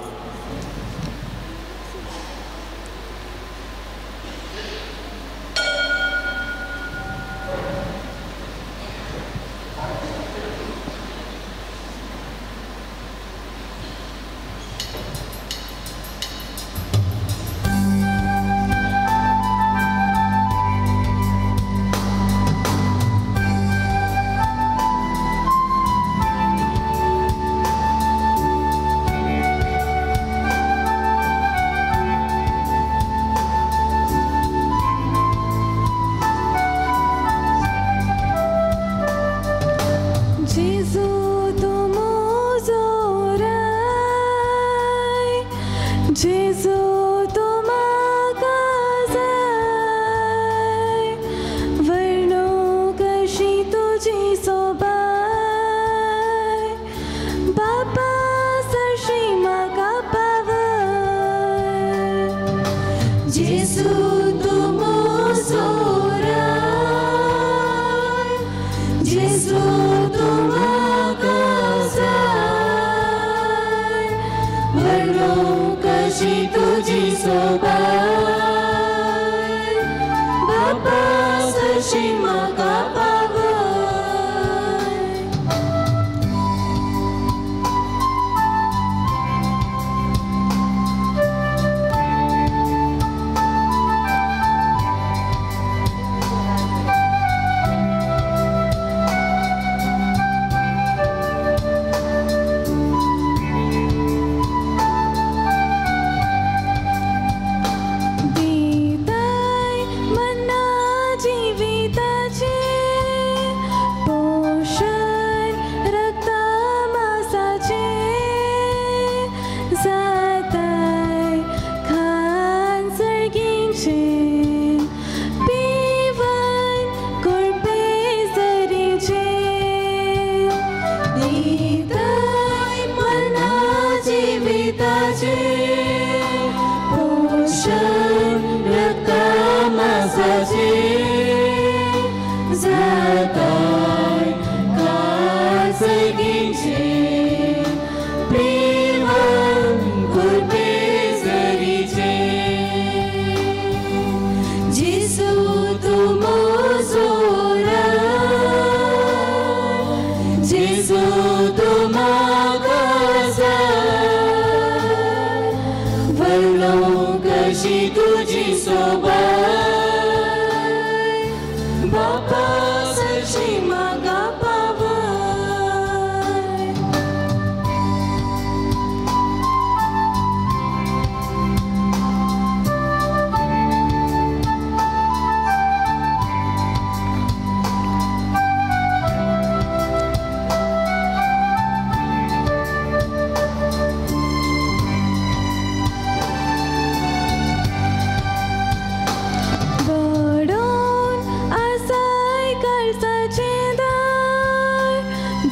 बापा सशी म्हाका पावय. सोबाय बापा सरशी म्हाका पावय. वडोन आसाय काळजाचें दार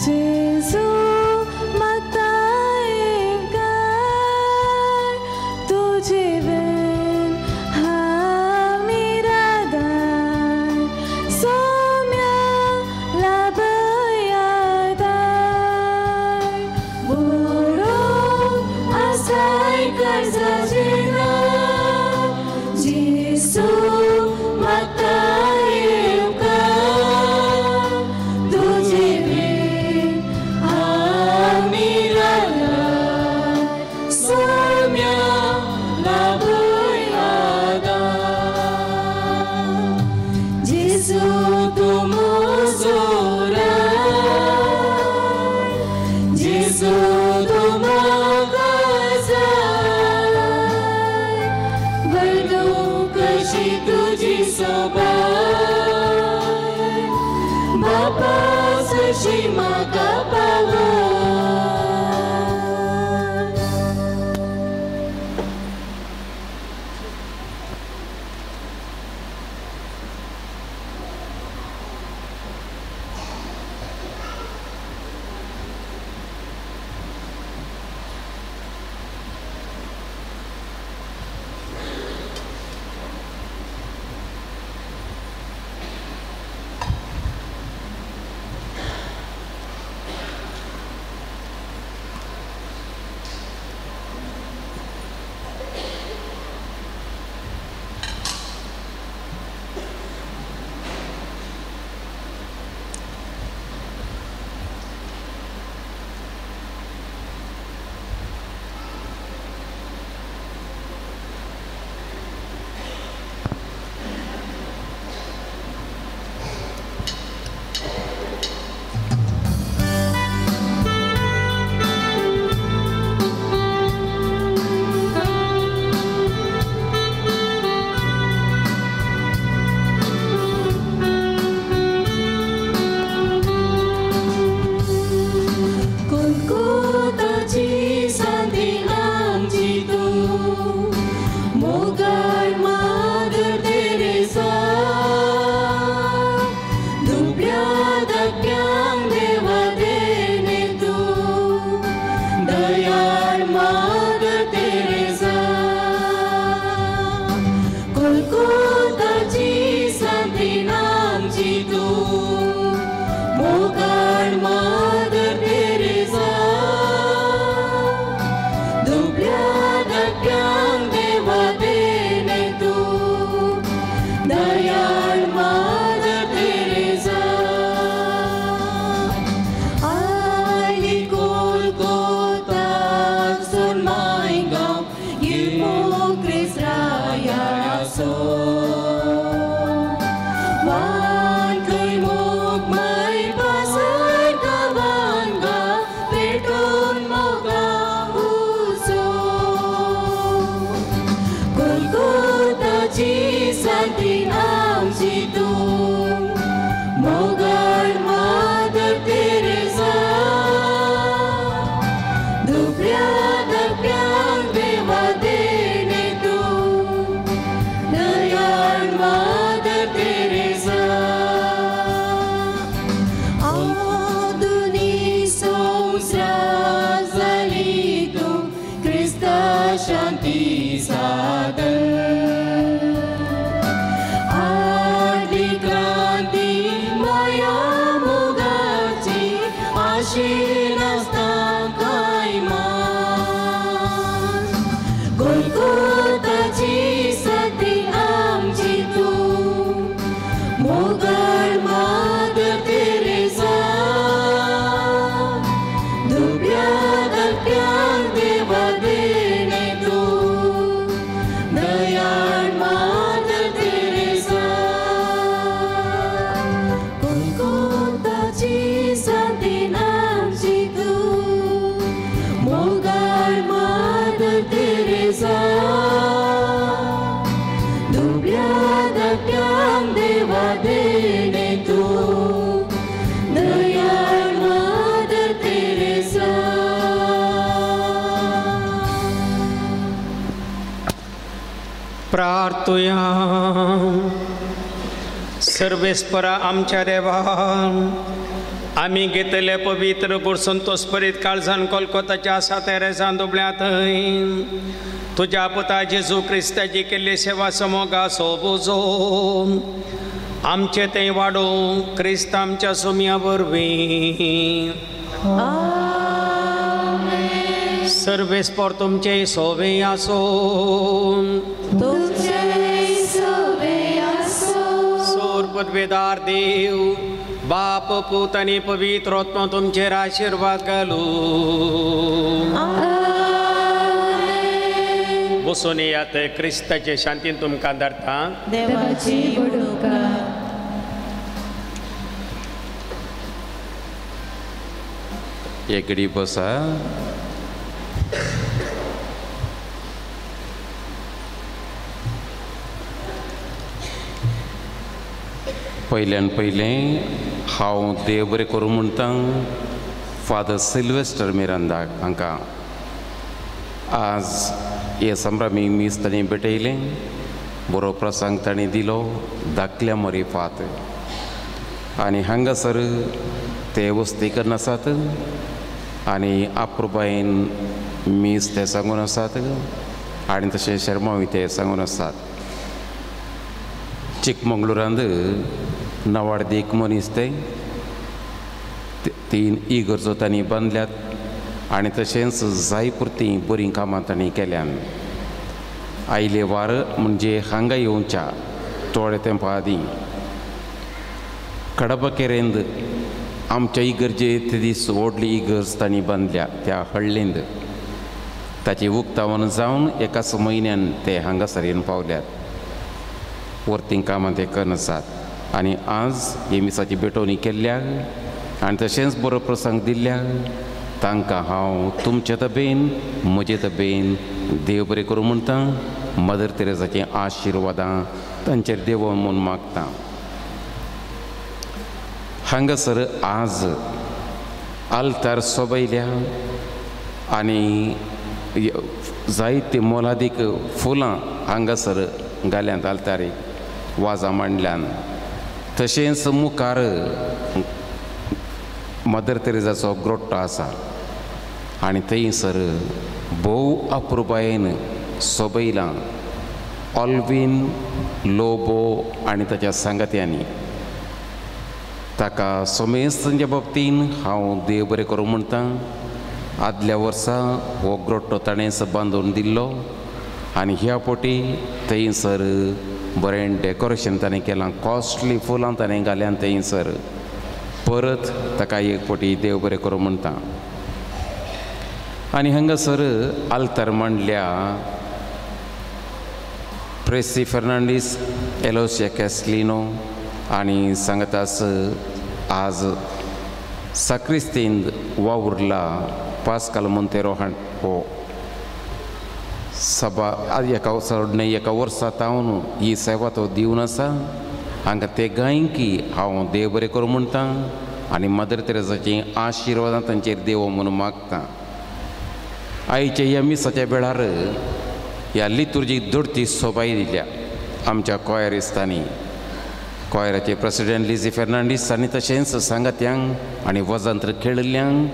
जेजू मागता येवकार तुजे वेन हांव निराधार सोम्या लाभय आदार. वडोन आसाय काळजाचें दार जेजू मागता येवकार तुजे वेन हांव निराधार सोम्या लाभय आदार. जेजू तूं म्हजो राय जेजू तूं म्हाका जाय वर्णूक कशी तुजी सोबाय बापा सरशी म्हाका पावय. कोलकोताची सांती आमची तूं मोगाळ मादर तेरेसा दुबळ्या धाकट्यांक देवा देणे तूं दयाळ मादर तेरेसा. कोलकोताची सांती आमची तूं मोगाळ मादर तेरेसा दुबळ्या धाकट्यांक देवा देणे तूं दयाळ मादर तेरेसा. आयली कोलकोताक सोड मायगांव हिपोक्रिस रायाचो वान खंय मोग माय पासय गांवान गा पेटोवन मोगा उजो. कोलकोताची सांती आमची तूं मोगाळ मादर तेरेसा दुबळ्या धाकट्यांक देवा देणे तूं दयाळ मादर तेरेसा. आधुनी संवसार जाली तूं क्रिस्ता शांती साधन आदली धाकट्यांक देवा देणे तूं दयाळ मादर तेरेसा. प्रार्थुया. सर्वेस्परा आमच्या देवा, आमी घेतले पवित्र संतोष परीत काळजान कोलकोताच्या आसा तेरेसान दुबळ्यांत तुज्या पुता जेजू क्रिस्ताची केल्ली सेवा समोगा सोबुजो आमचे तें वाडोवं क्रिस्त आमच्या सोम्या वरवीं. सर्वेस्पर तुमचे सोवे आसो. सोर पदवेदार देव बाप पूत आनी पवित्र आत्मा तुमचेर आशिर्वाद घालू. बसून येयात. क्रिस्ताचे शांतीन तुमकां धाडटा. देवाची बडोवका. एक घडी बसा. पयल्यान पयलें हांव देव बरें करूं म्हणटा फादर सिल्वेस्टर मिरांदा हांकां आज हे संभ्रमी मीस तांणी भेटयलें, बरो प्रसंग तांणी दिलो धाकल्या मरिफात आनी हांगासर ते वस्ती करून आसात आनी आप्रुबायेन मीस ते सांगून आसात आनी तशें शर्मावी ते सांगून आसात. चिकमंगळुरांत नवाडदीक मनीस ते 3 इगर्जो तांणी बांदल्यात आनी तशेंच जाय पुरती बरीं कामां तांणी केल्यान. आयले वार म्हणजे हांगा येवच्या थोडे तेंपा आदीं कडबकेरेंत आमच्या इगर्जे ते दीस व्हडली इगर्ज तांणी बांदल्या त्या हळ्ळींत. ताची उक्तावण जावन एकाच म्हयन्यान ते हांगासर येवन पावल्यात. वरतीं कामां ते करून आसात आनी आज हे मिसाची भेटवणी केल्ल्या आनी तशेंच बरो प्रसंग दिल्ल्या तांकां हांव तुमचे तबेन म्हजे तबेन देव बरें करूं म्हणटा. मदर तेरेसाचीं आशिर्वादां तांचेर देव म्हूण मागता. हांगासर आज आल्तार सोबयल्या आनी जायतीं मोलादीक फुलां हांगासर घाल्यांत आल्तारीक वाजां मांडल्यान. तशेंच मुखार मदर तेरेजाचो ग्रोट्टो आसा आनी थंयसर भोव अप्रुबायेन सोबयलां ऑल्वीन लोबो आनी ताच्या सांगात्यांनी. ताका सोमेस्तांच्या बाबतीन हांव देव बरें करूं म्हणटा. आदल्या वर्सा हो ग्रोट्टो ताणेंच बांदून दिल्लो आनी ह्या पोटी थंयसर बरें डेकोरेशन ताणें केलां, कॉस्टली फुलां ताणें घाल्यान थंयसर. परत ताका एक पोटी देव बरें करूं म्हणटा. आनी हांगासर आल्तार मांडल्या प्रेसी फर्नांडीस, एलोसिया कॅस्लिनो आनी सांगतास आज साक्रिस्तींत वावुरला पास्काल मोंतेरो हो सभा आज एका चड एका वर्सा तावन ही सेवा तो दिवन आसा. हांकां ते गायकी हांव देव बरें करूं म्हणटा आनी मदर तेरेसाचीं आशिर्वादां तांचेर देव म्हूण मागता. आयच्या ह्या मिसाच्या वेळार ह्या लितुर्जीक दोडती सोबाय दिल्या आमच्या कॉयरिस्तांनी. कॉयराचे प्रेसिडेंट लिझी फेर्नांडीस आनी तशेंच सांगात्यांक आनी वजंत्र खेळिल्ल्यांक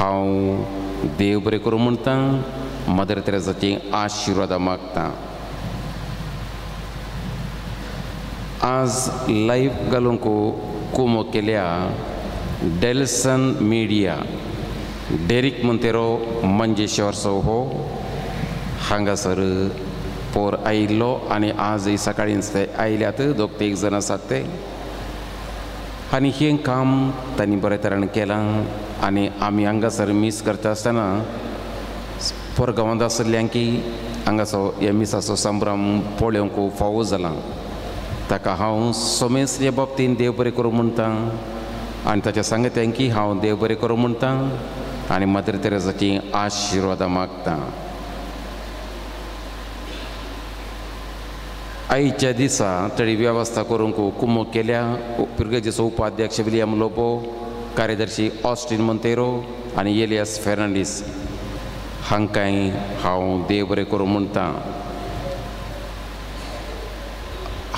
हांव देव बरें करूं म्हणटा. मदर तेरेसाचीं आशिर्वादां मागता. आज लायव्ह घालूंक कुमो केल्या डेल्सन मिडिया डेरीक मोंतेरो मंजेश्वर हो हांगासर पोर आयिल्लो आनी आज सकाळींच ते आयल्यात. दोग तीग जाण आसात ते आनी हें काम तांणी बरे तरेन केलां आनी आमी हांगासर मीस करता आसतना पोरगांवांत आशिल्ल्यान की हांगासो ह्या मिसाचो संभ्रम पळोवंक फावो जाला. ताका हांव सोमेस हे बाबतीन देव बरें करूं म्हणटा आनी ताच्या सांगत्यांक की हांव देव बरें करूं म्हणटा आनी मदर तेरेसाचीं आशिर्वादां मागता. आयच्या दिसा तडी वेवस्था करूंक कुमक केल्या पिरगजेचो उपाध्यक्ष विलियम लोबो, कार्यदर्शी ऑस्टिन मोंतेरो आनी एलियास फेर्नांडीस हांकांय हांव देव बरें करूं म्हणटा.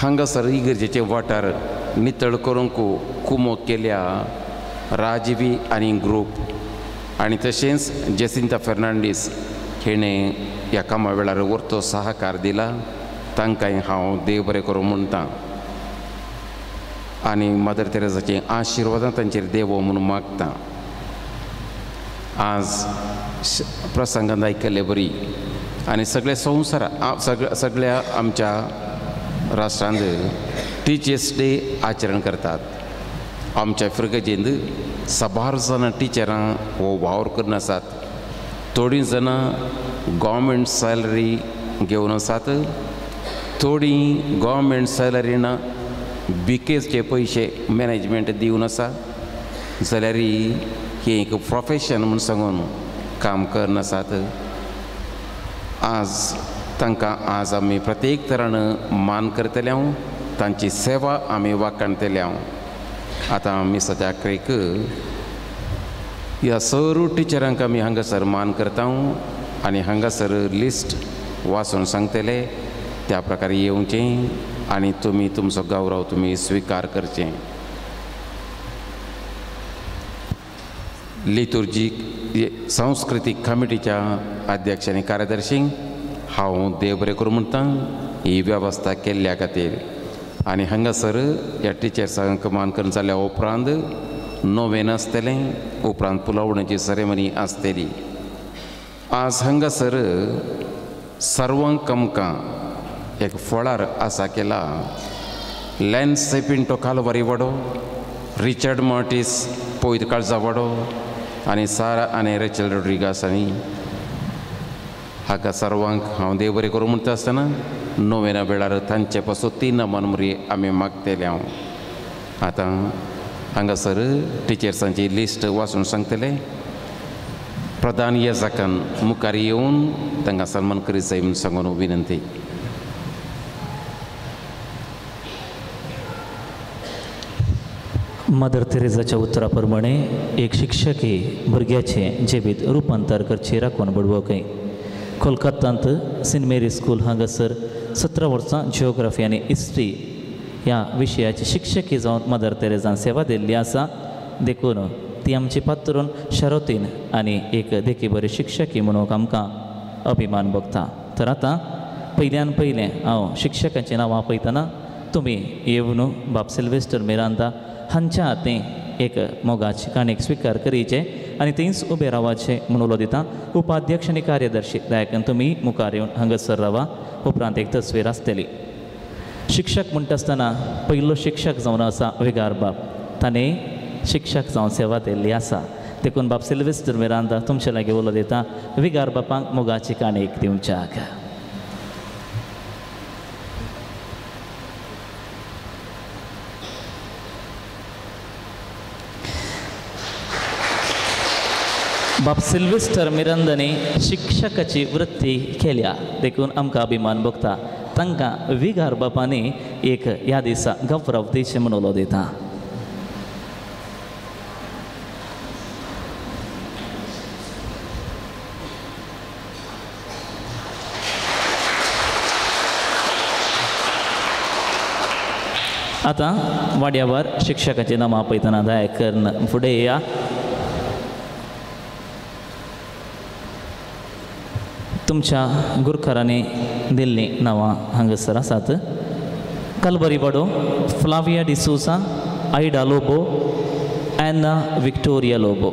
हांगासर इगर्जेचे वाठार नितळ करूंक कुमक केल्या राजवी आनी ग्रूप आनी तशेंच जेसिंता फेर्नांडीस हिणें ह्या कामा वेळार वरतो सहकार दिला, तांकांय हांव देव बरें करूं म्हणटा आनी मदर तेरेजाचीं आशिर्वादां तांचेर देवो म्हूण मागता. आज प्रसंगान आयकल्ले बरी आनी सगळे संवसार सगळ्या आमच्या राष्ट्रांत टिचर्स डे आचरण करतात. आमच्या फिरगजेंत साबार जाणां टिचरां हो वावर करून आसात. थोडीं जाणां गव्हर्मेंट सॅलरी घेवन आसात, थोडीं गव्हर्मेंट सॅलरी ना बिकेचे पयशे मॅनेजमेंट दिवन आसा, जाल्यार हें एक प्रोफेशन म्हूण सांगून काम करून आसात. आज तांकां आज आमी प्रत्येक तरान मान करतले हांव, तांची सेवा आमी वाखाणतले हांव. आतां आमी सद्या अकरेक ह्या सर्व टिचरांक आमी हांगासर मान करता आनी हांगासर लिस्ट वाचून सांगतले त्या प्रकारे येवचें आनी तुमी तुमचो गौरव तुमी स्विकार करचें. लितुर्जीक सांस्कृतीक कमिटीच्या अध्यक्ष आनी कार्यदर्शींक हांव देव बरें करूं म्हणटा ही वेवस्था केल्ल्या खातीर. आनी हांगासर ह्या टिचर्सांक मान करून जाल्या उपरांत नोवेन आसतलें, उपरांत पुलावण्याची सेरेमनी आसतली. आज हांगासर सर्वांक आमकां एक फळार आसा केला लॅन्स पिंटो कालवारी वाडो, रिचर्ड मार्टीस पोयत काळजा वाडो आनी सारा आनी रेचल रोड्रिगास आनी हाका सर्वांक हांव देव बरें करूं म्हणटा आसतना नोवेना वेळार तांचे पासून 3 मनमुरी आमी मागतले हांव. आतां हांगासर टिचर्सांची लिस्ट वाचून सांगतले. प्रधान येजाकान मुखार येवन तांकां सन्मान करीत जाय म्हूण सांगून विनंती. मदर तेरेजाच्या उतरा प्रमाणे एक शिक्षकी भुरग्याचें जिवीत रुपांतर करची राखून बडवकय. कोलकातांत सेंट मेरी स्कूल हांगासर 17 वर्सां जिओग्राफी आनी हिस्ट्री ह्या विशयाची शिक्षकी जावन मदर तेरेजान सेवा दिल्ली आसा. देखून ती आमची पात्रून शरतीन आनी एक देखी बरी शिक्षकी म्हणून आमकां अभिमान भोगता. तर आतां पयल्यान पयलें हांव शिक्षकांचें नांव आपयतना तुमी येवन बाब सिल्वेस्टर मिरांदा हांच्या हातीं एक मोगाची काणयेक स्विकार करीचे आनी थंयच उबे रावाचें म्हूण उलो दिता. उपाध्यक्ष आनी कार्यदर्शी दायकन तुमी मुखार येवन हांगासर रावा. उपरांत एक तस्वीर आसतली. शिक्षक म्हणटा आसतना पयलो शिक्षक जावन आसा विगार बाब, ताणें शिक्षक जावन सेवा दिल्ली आसा. देखून बाब सिल्वेस्टर मिरांदा तुमचे लागीं उलो दिता विगार बापांक मोगाची काणयेक दिवच्याक. बाब सिल्वेस्टर मिरांदांनी शिक्षकाची वृत्ती केल्या देखून आमकां अभिमान भोगता. तांकां विगार बापांनी एक ह्या दिसा गौरव दिवचें म्हूण उलो दिता. आतां वाड्यावर शिक्षकाचें नांव आपयतना दया करून फुडें येया. तुमच्या गुरखरांनी दिल्लीं नांवां हांगासर आसात. Calvary Wado, Flavia D'Souza, Ida Lobo, Anna Victoria Lobo.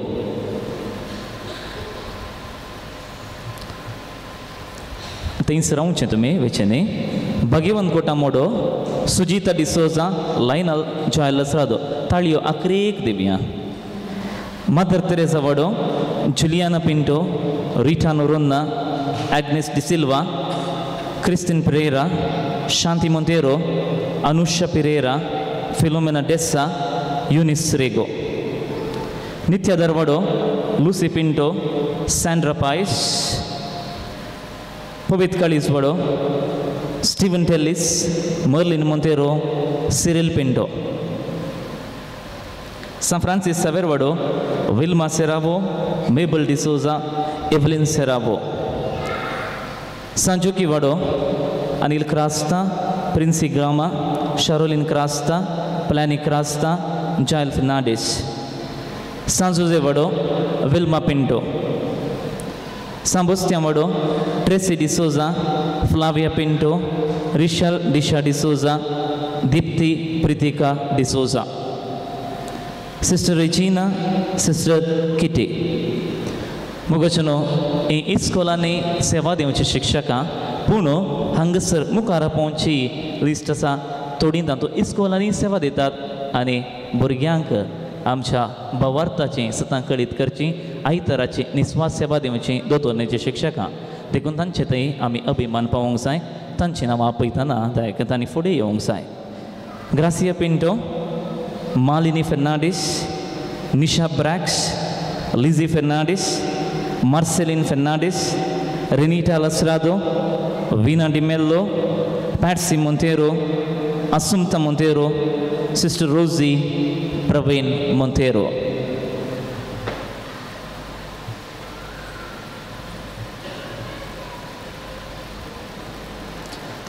थंयच रावचें तुमी वेचें न्ही. भगवंत कोटा मोडो, सुजिता डिसोजा, लायनल जॉयलस रादो. ताळयो आक्रेक दिवया. Mother Teresa Wado, Juliana Pinto, Rita Noronha, Agnes D'Silva, Christine Pereira, Shanti Monteiro, Anusha Pereira, Philomena D'Sa, Eunice Rego. Nitya Darwado, Lucy Pinto, Sandra Pais, Pavit Kalis Wado, Steven Tellis, Merlin Monteiro, Cyril Pinto. San Francis Xavier Vado, Wilma Seravo, Mabel D'Souza, Evelyn Seravo. Sanjuki Vado, Anil Crasta, Princy Gama, Sharolin Crasta, Plani Crasta, Jael Fernandes. San Jose Vado, Wilma Pinto. San Bastian Vado, Tracy D'Souza, Flavia Pinto, Rishal Disha D'Souza, Deepti Pritika D'Souza. Sister Regina, Sister Kitty. मुगचनो ही इस्कोलांनी सेवा दिवची शिक्षकां पूण हांगासर मुखार पोवची list आसा थोडीं तातूंत इस्कोलांनी सेवा दितात आनी भुरग्यांक आमच्या भावार्थाची सतां कळीत करची आयतराची निस्वास सेवा दिवची दोतोरनेची शिक्षकां देखून तांचे थंय आमी अभिमान पावोवंक जाय. तांची नांवां आपयतना दायक तांणी फुडें येवंक जाय. Gracia Pinto, Malini Fernandes, Nisha Brax, Lizzy Fernandes, Marceline Fernandes, Renita Lasrado, Veena D'Mello, Patsy Monteiro, Assumpta Monteiro, Sister Rosie, Praveen Monteiro.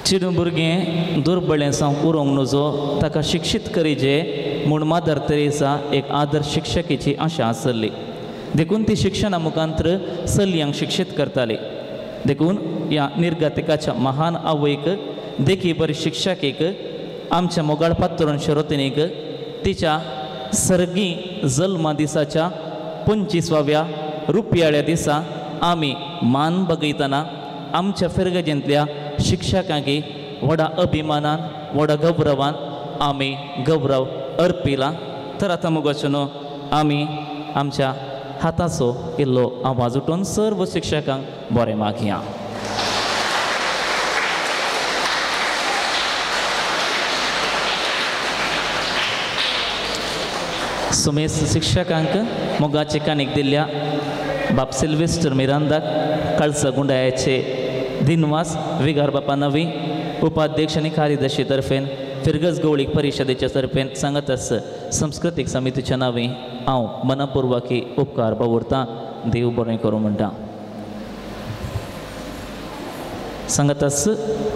चेडूं भुरगें दुर्बळें जावं उरोंक नजो, ताका शिक्षीत करिजे म्हूण मदर तेरेसा एक आदर्श शिक्षकीची आशा आसली. देखून ती शिक्षणा मुखांतर चलयांक शिक्षीत करताली. देखून ह्या निर्गतिकाच्या महान आवयक देखी बरी शिक्षकेक आमच्या मोगाळ पात्तुरण शरोतिनीक तिच्या सर्गी जल्मा दिसाच्या 25व्या रुपयाळ्या दिसा आमी मान बगयतना आमच्या फिरगजेंतल्या शिक्षकांक व्हडा अभिमानान व्हडा गौरवान आमी गौरव अर्पिला. तर आतां मुगोचो न्हू आमी आमच्या हाताचो इल्लो आवाज उठोवन सर्व शिक्षकांक बरें मागया. सुमेस शिक्षकांक मोगाचे काणीक दिल्ल्या बाप सिल्वेस्टर मिरांदाक काळसा गुंडायाचे दिनवास विगार बापा नवी उपाध्यक्ष आनी कार्यदर्शी तर्फेन फिरगज गवळीक परिशदेच्या तर्फेन सांगतस सांस्कृतीक समितीच्या नांवी हांव मनपूर्वकी उपकार बावुरता. देव बरें करूं म्हणटा. सांगतस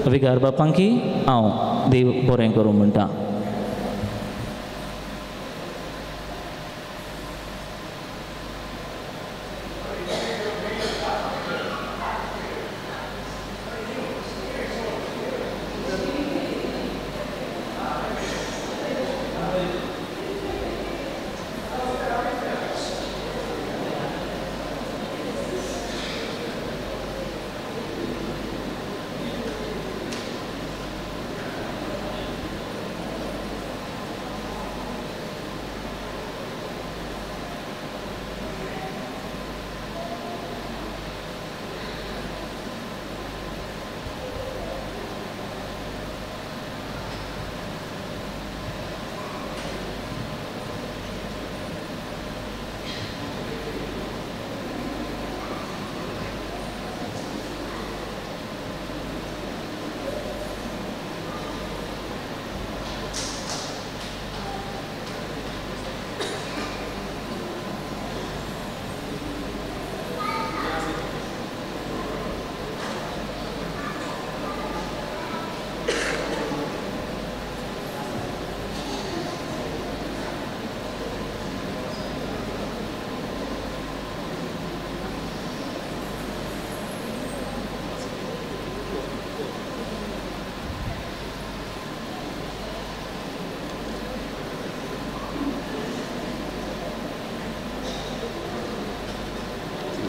विगार बापांकी हांव देव बरें करूं म्हणटा.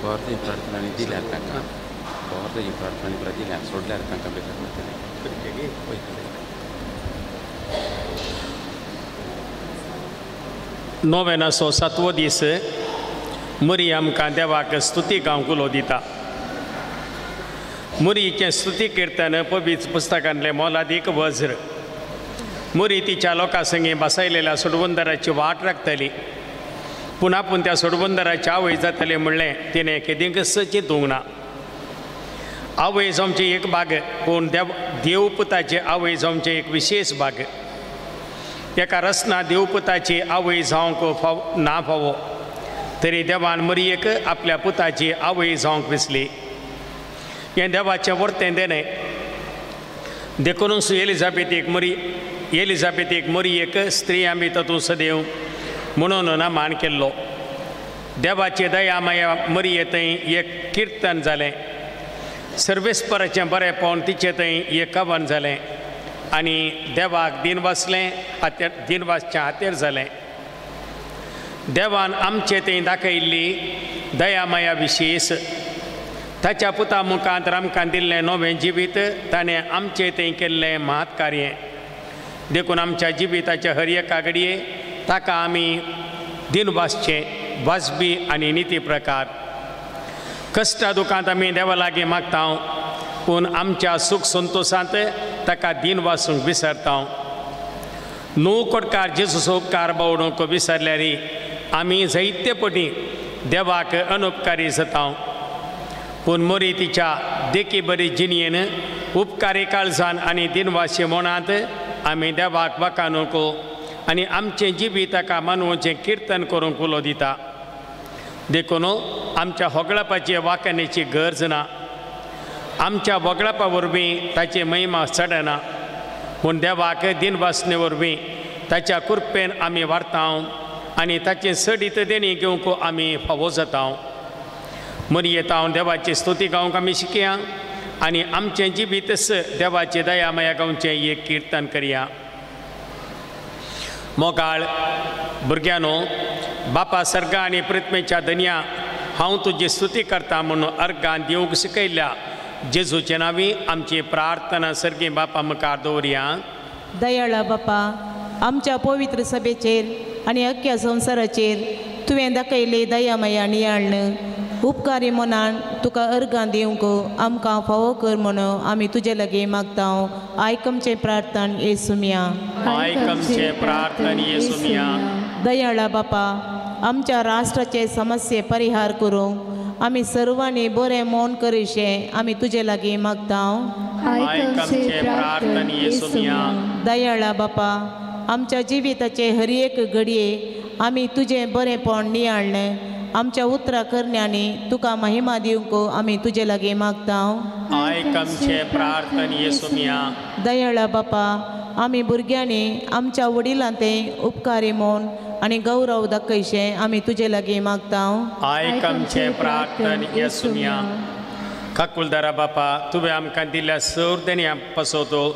भारतीय प्रार्थना दिल्यार तांकां भारतीय प्रार्थना दिल्यार सोडल्यार तांकां बेजार जातलें. नोवेनाचो सातवो दीस मुरी आमकां देवाक स्तुती गावंक उलो दिता. मुरीचें स्तुती किर्तन पवित्र पुस्तकांतलें मोलादीक वज्र. मुरी तिच्या लोकां संगी बसयलेल्या सोडवंदराची वाट राखतली. पूण आपूण त्या सोडबंदराच्या आवय जातलें म्हणलें तिणें केदींकच चिंतूंक ना. आवय जावचें एक भाग, पूण देवपुताचे आवय जावचें एक विशेश भाग. एका रसना देवपुताची आवय जावंक फाव ना फावो तरी देवान मरियेक आपल्या पुताची आवय जावंक विसली. हें देवाचें वर्तें देणें. देखूनच एलिजाबेथीक मरियेक स्त्री आमी तातूंत सदैव म्हणून नामान केल्लो. देवाचे दया माया मरिये थंय एक किर्तन जालें, सर्वेस्पराचें बरेंपण तिचे थंय एक कवन जालें आनी देवाक दिनवासलें, हातेर दिनवासचें हातेर जालें. देवान आमचे थंय दाखयल्ली दया माया विशेश ताच्या पुता मुखांत आमकां दिल्लें नवें जिवीत ताणें आमचे थंय केल्लें महत् कार्य. देखून आमच्या जिविताच्या हर एका घडये ताका आमी दिनवासचें वाजबी आनी निती प्रकार. कश्टा दुखांत आमी देवा लागीं मागता, पूण आमच्या सूख संतोशांत ताका दिनवासूंक विसरता. न्हू कोटकार जेजूचो उपकार बावडूंक विसरल्यार आमी जायते पटी देवाक अनुपकारी जाता. पूण मोरी तिच्या देखी बरी जिणयेन उपकारी काळजान आनी दिनवासी मनांत आमी देवाक वाखाणूंक आनी आमचें जिवीत ताका मानवचें किर्तन करूंक उलो दिता. देखून आमच्या होगळापाची वाखाणेची गरज ना. आमच्या वगळापा वरवीं ताची महिमा चडना, पूण देवाक दिनवासने वरवीं ताच्या कृपेन आमी वाडता आनी ताचें सडीत देणी घेवंक आमी फावो जाता. मरियेत हांव देवाची स्तुती गावंक आमी शिकया आनी आमचें जिवीतच देवाची दया माया गावचें एक किर्तन करया. मोगाळ भुरग्यांनो, बापा सर्गा आनी पृथ्वेच्या धनया हांव तुजी स्तुती करता म्हणून अर्गान दिवंक शिकयल्ल्या जेजूचे नांवी आमची प्रार्थना सर्गी बापा मुखार दवरया. दयाळा बापा, आमच्या पवित्र सभेचेर आनी अख्ख्या संवसाराचेर तुवें दाखयली दयामया नियाळण उपकारी मनान तुका अर्गां दिवंक आमकां फावो कर म्हणून आमी तुजे लागीं मागता. आयक आमचें प्रार्थन येसुमिया. आयक आमचें प्रार्थन येसुमिया. दयाळा बापा, आमच्या राष्ट्राचे समस्ये परिहार करूंक आमी सर्वांनी बरें मौन करिशें आमी तुजे लागीं मागता. आयक आमचें प्रार्थन येसुमिया. दयाळा बापा, आमच्या जिविताचे हर एक घडये आमी तुजें बरेंपण नियाळ्ळें आमच्या उतरां करण्यांनी तुका महिमा दिवंक आमी तुजे लागीं मागता. आयक आमचें प्रार्थन येसुमिया. दयाळा बापा, आमी भुरग्यांनी आमच्या वडिलां तें उपकारी म्हूण आनी गौरव दाखयशें आमी तुजे लागीं मागता. आयक आमचें प्रार्थन येसुमिया. काकुलदारा बापा, तुवें आमकां दिल्ल्या सर देण्या पासतो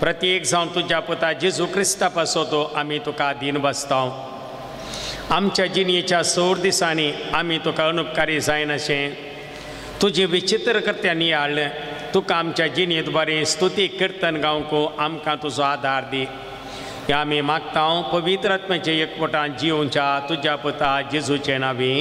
प्रत्येक जावन तुज्या पुता जेजू क्रिस्ता पासतो आमी तुका दीन बसता. आमच्या जिणेच्या सर दिसांनी आमी तुका अनुपकारी जायनाशें तुजें विचित्र कृत्यां नियाळ्ळें. तुका आमच्या जिणेंत बरें स्तुती किर्तन गावंक आमकां तुजो आदार दी. ह्या आमी मागता पवित्र आत्म्याचे एकवटान जिवच्या तुज्या पुता जेजूचे नांवी.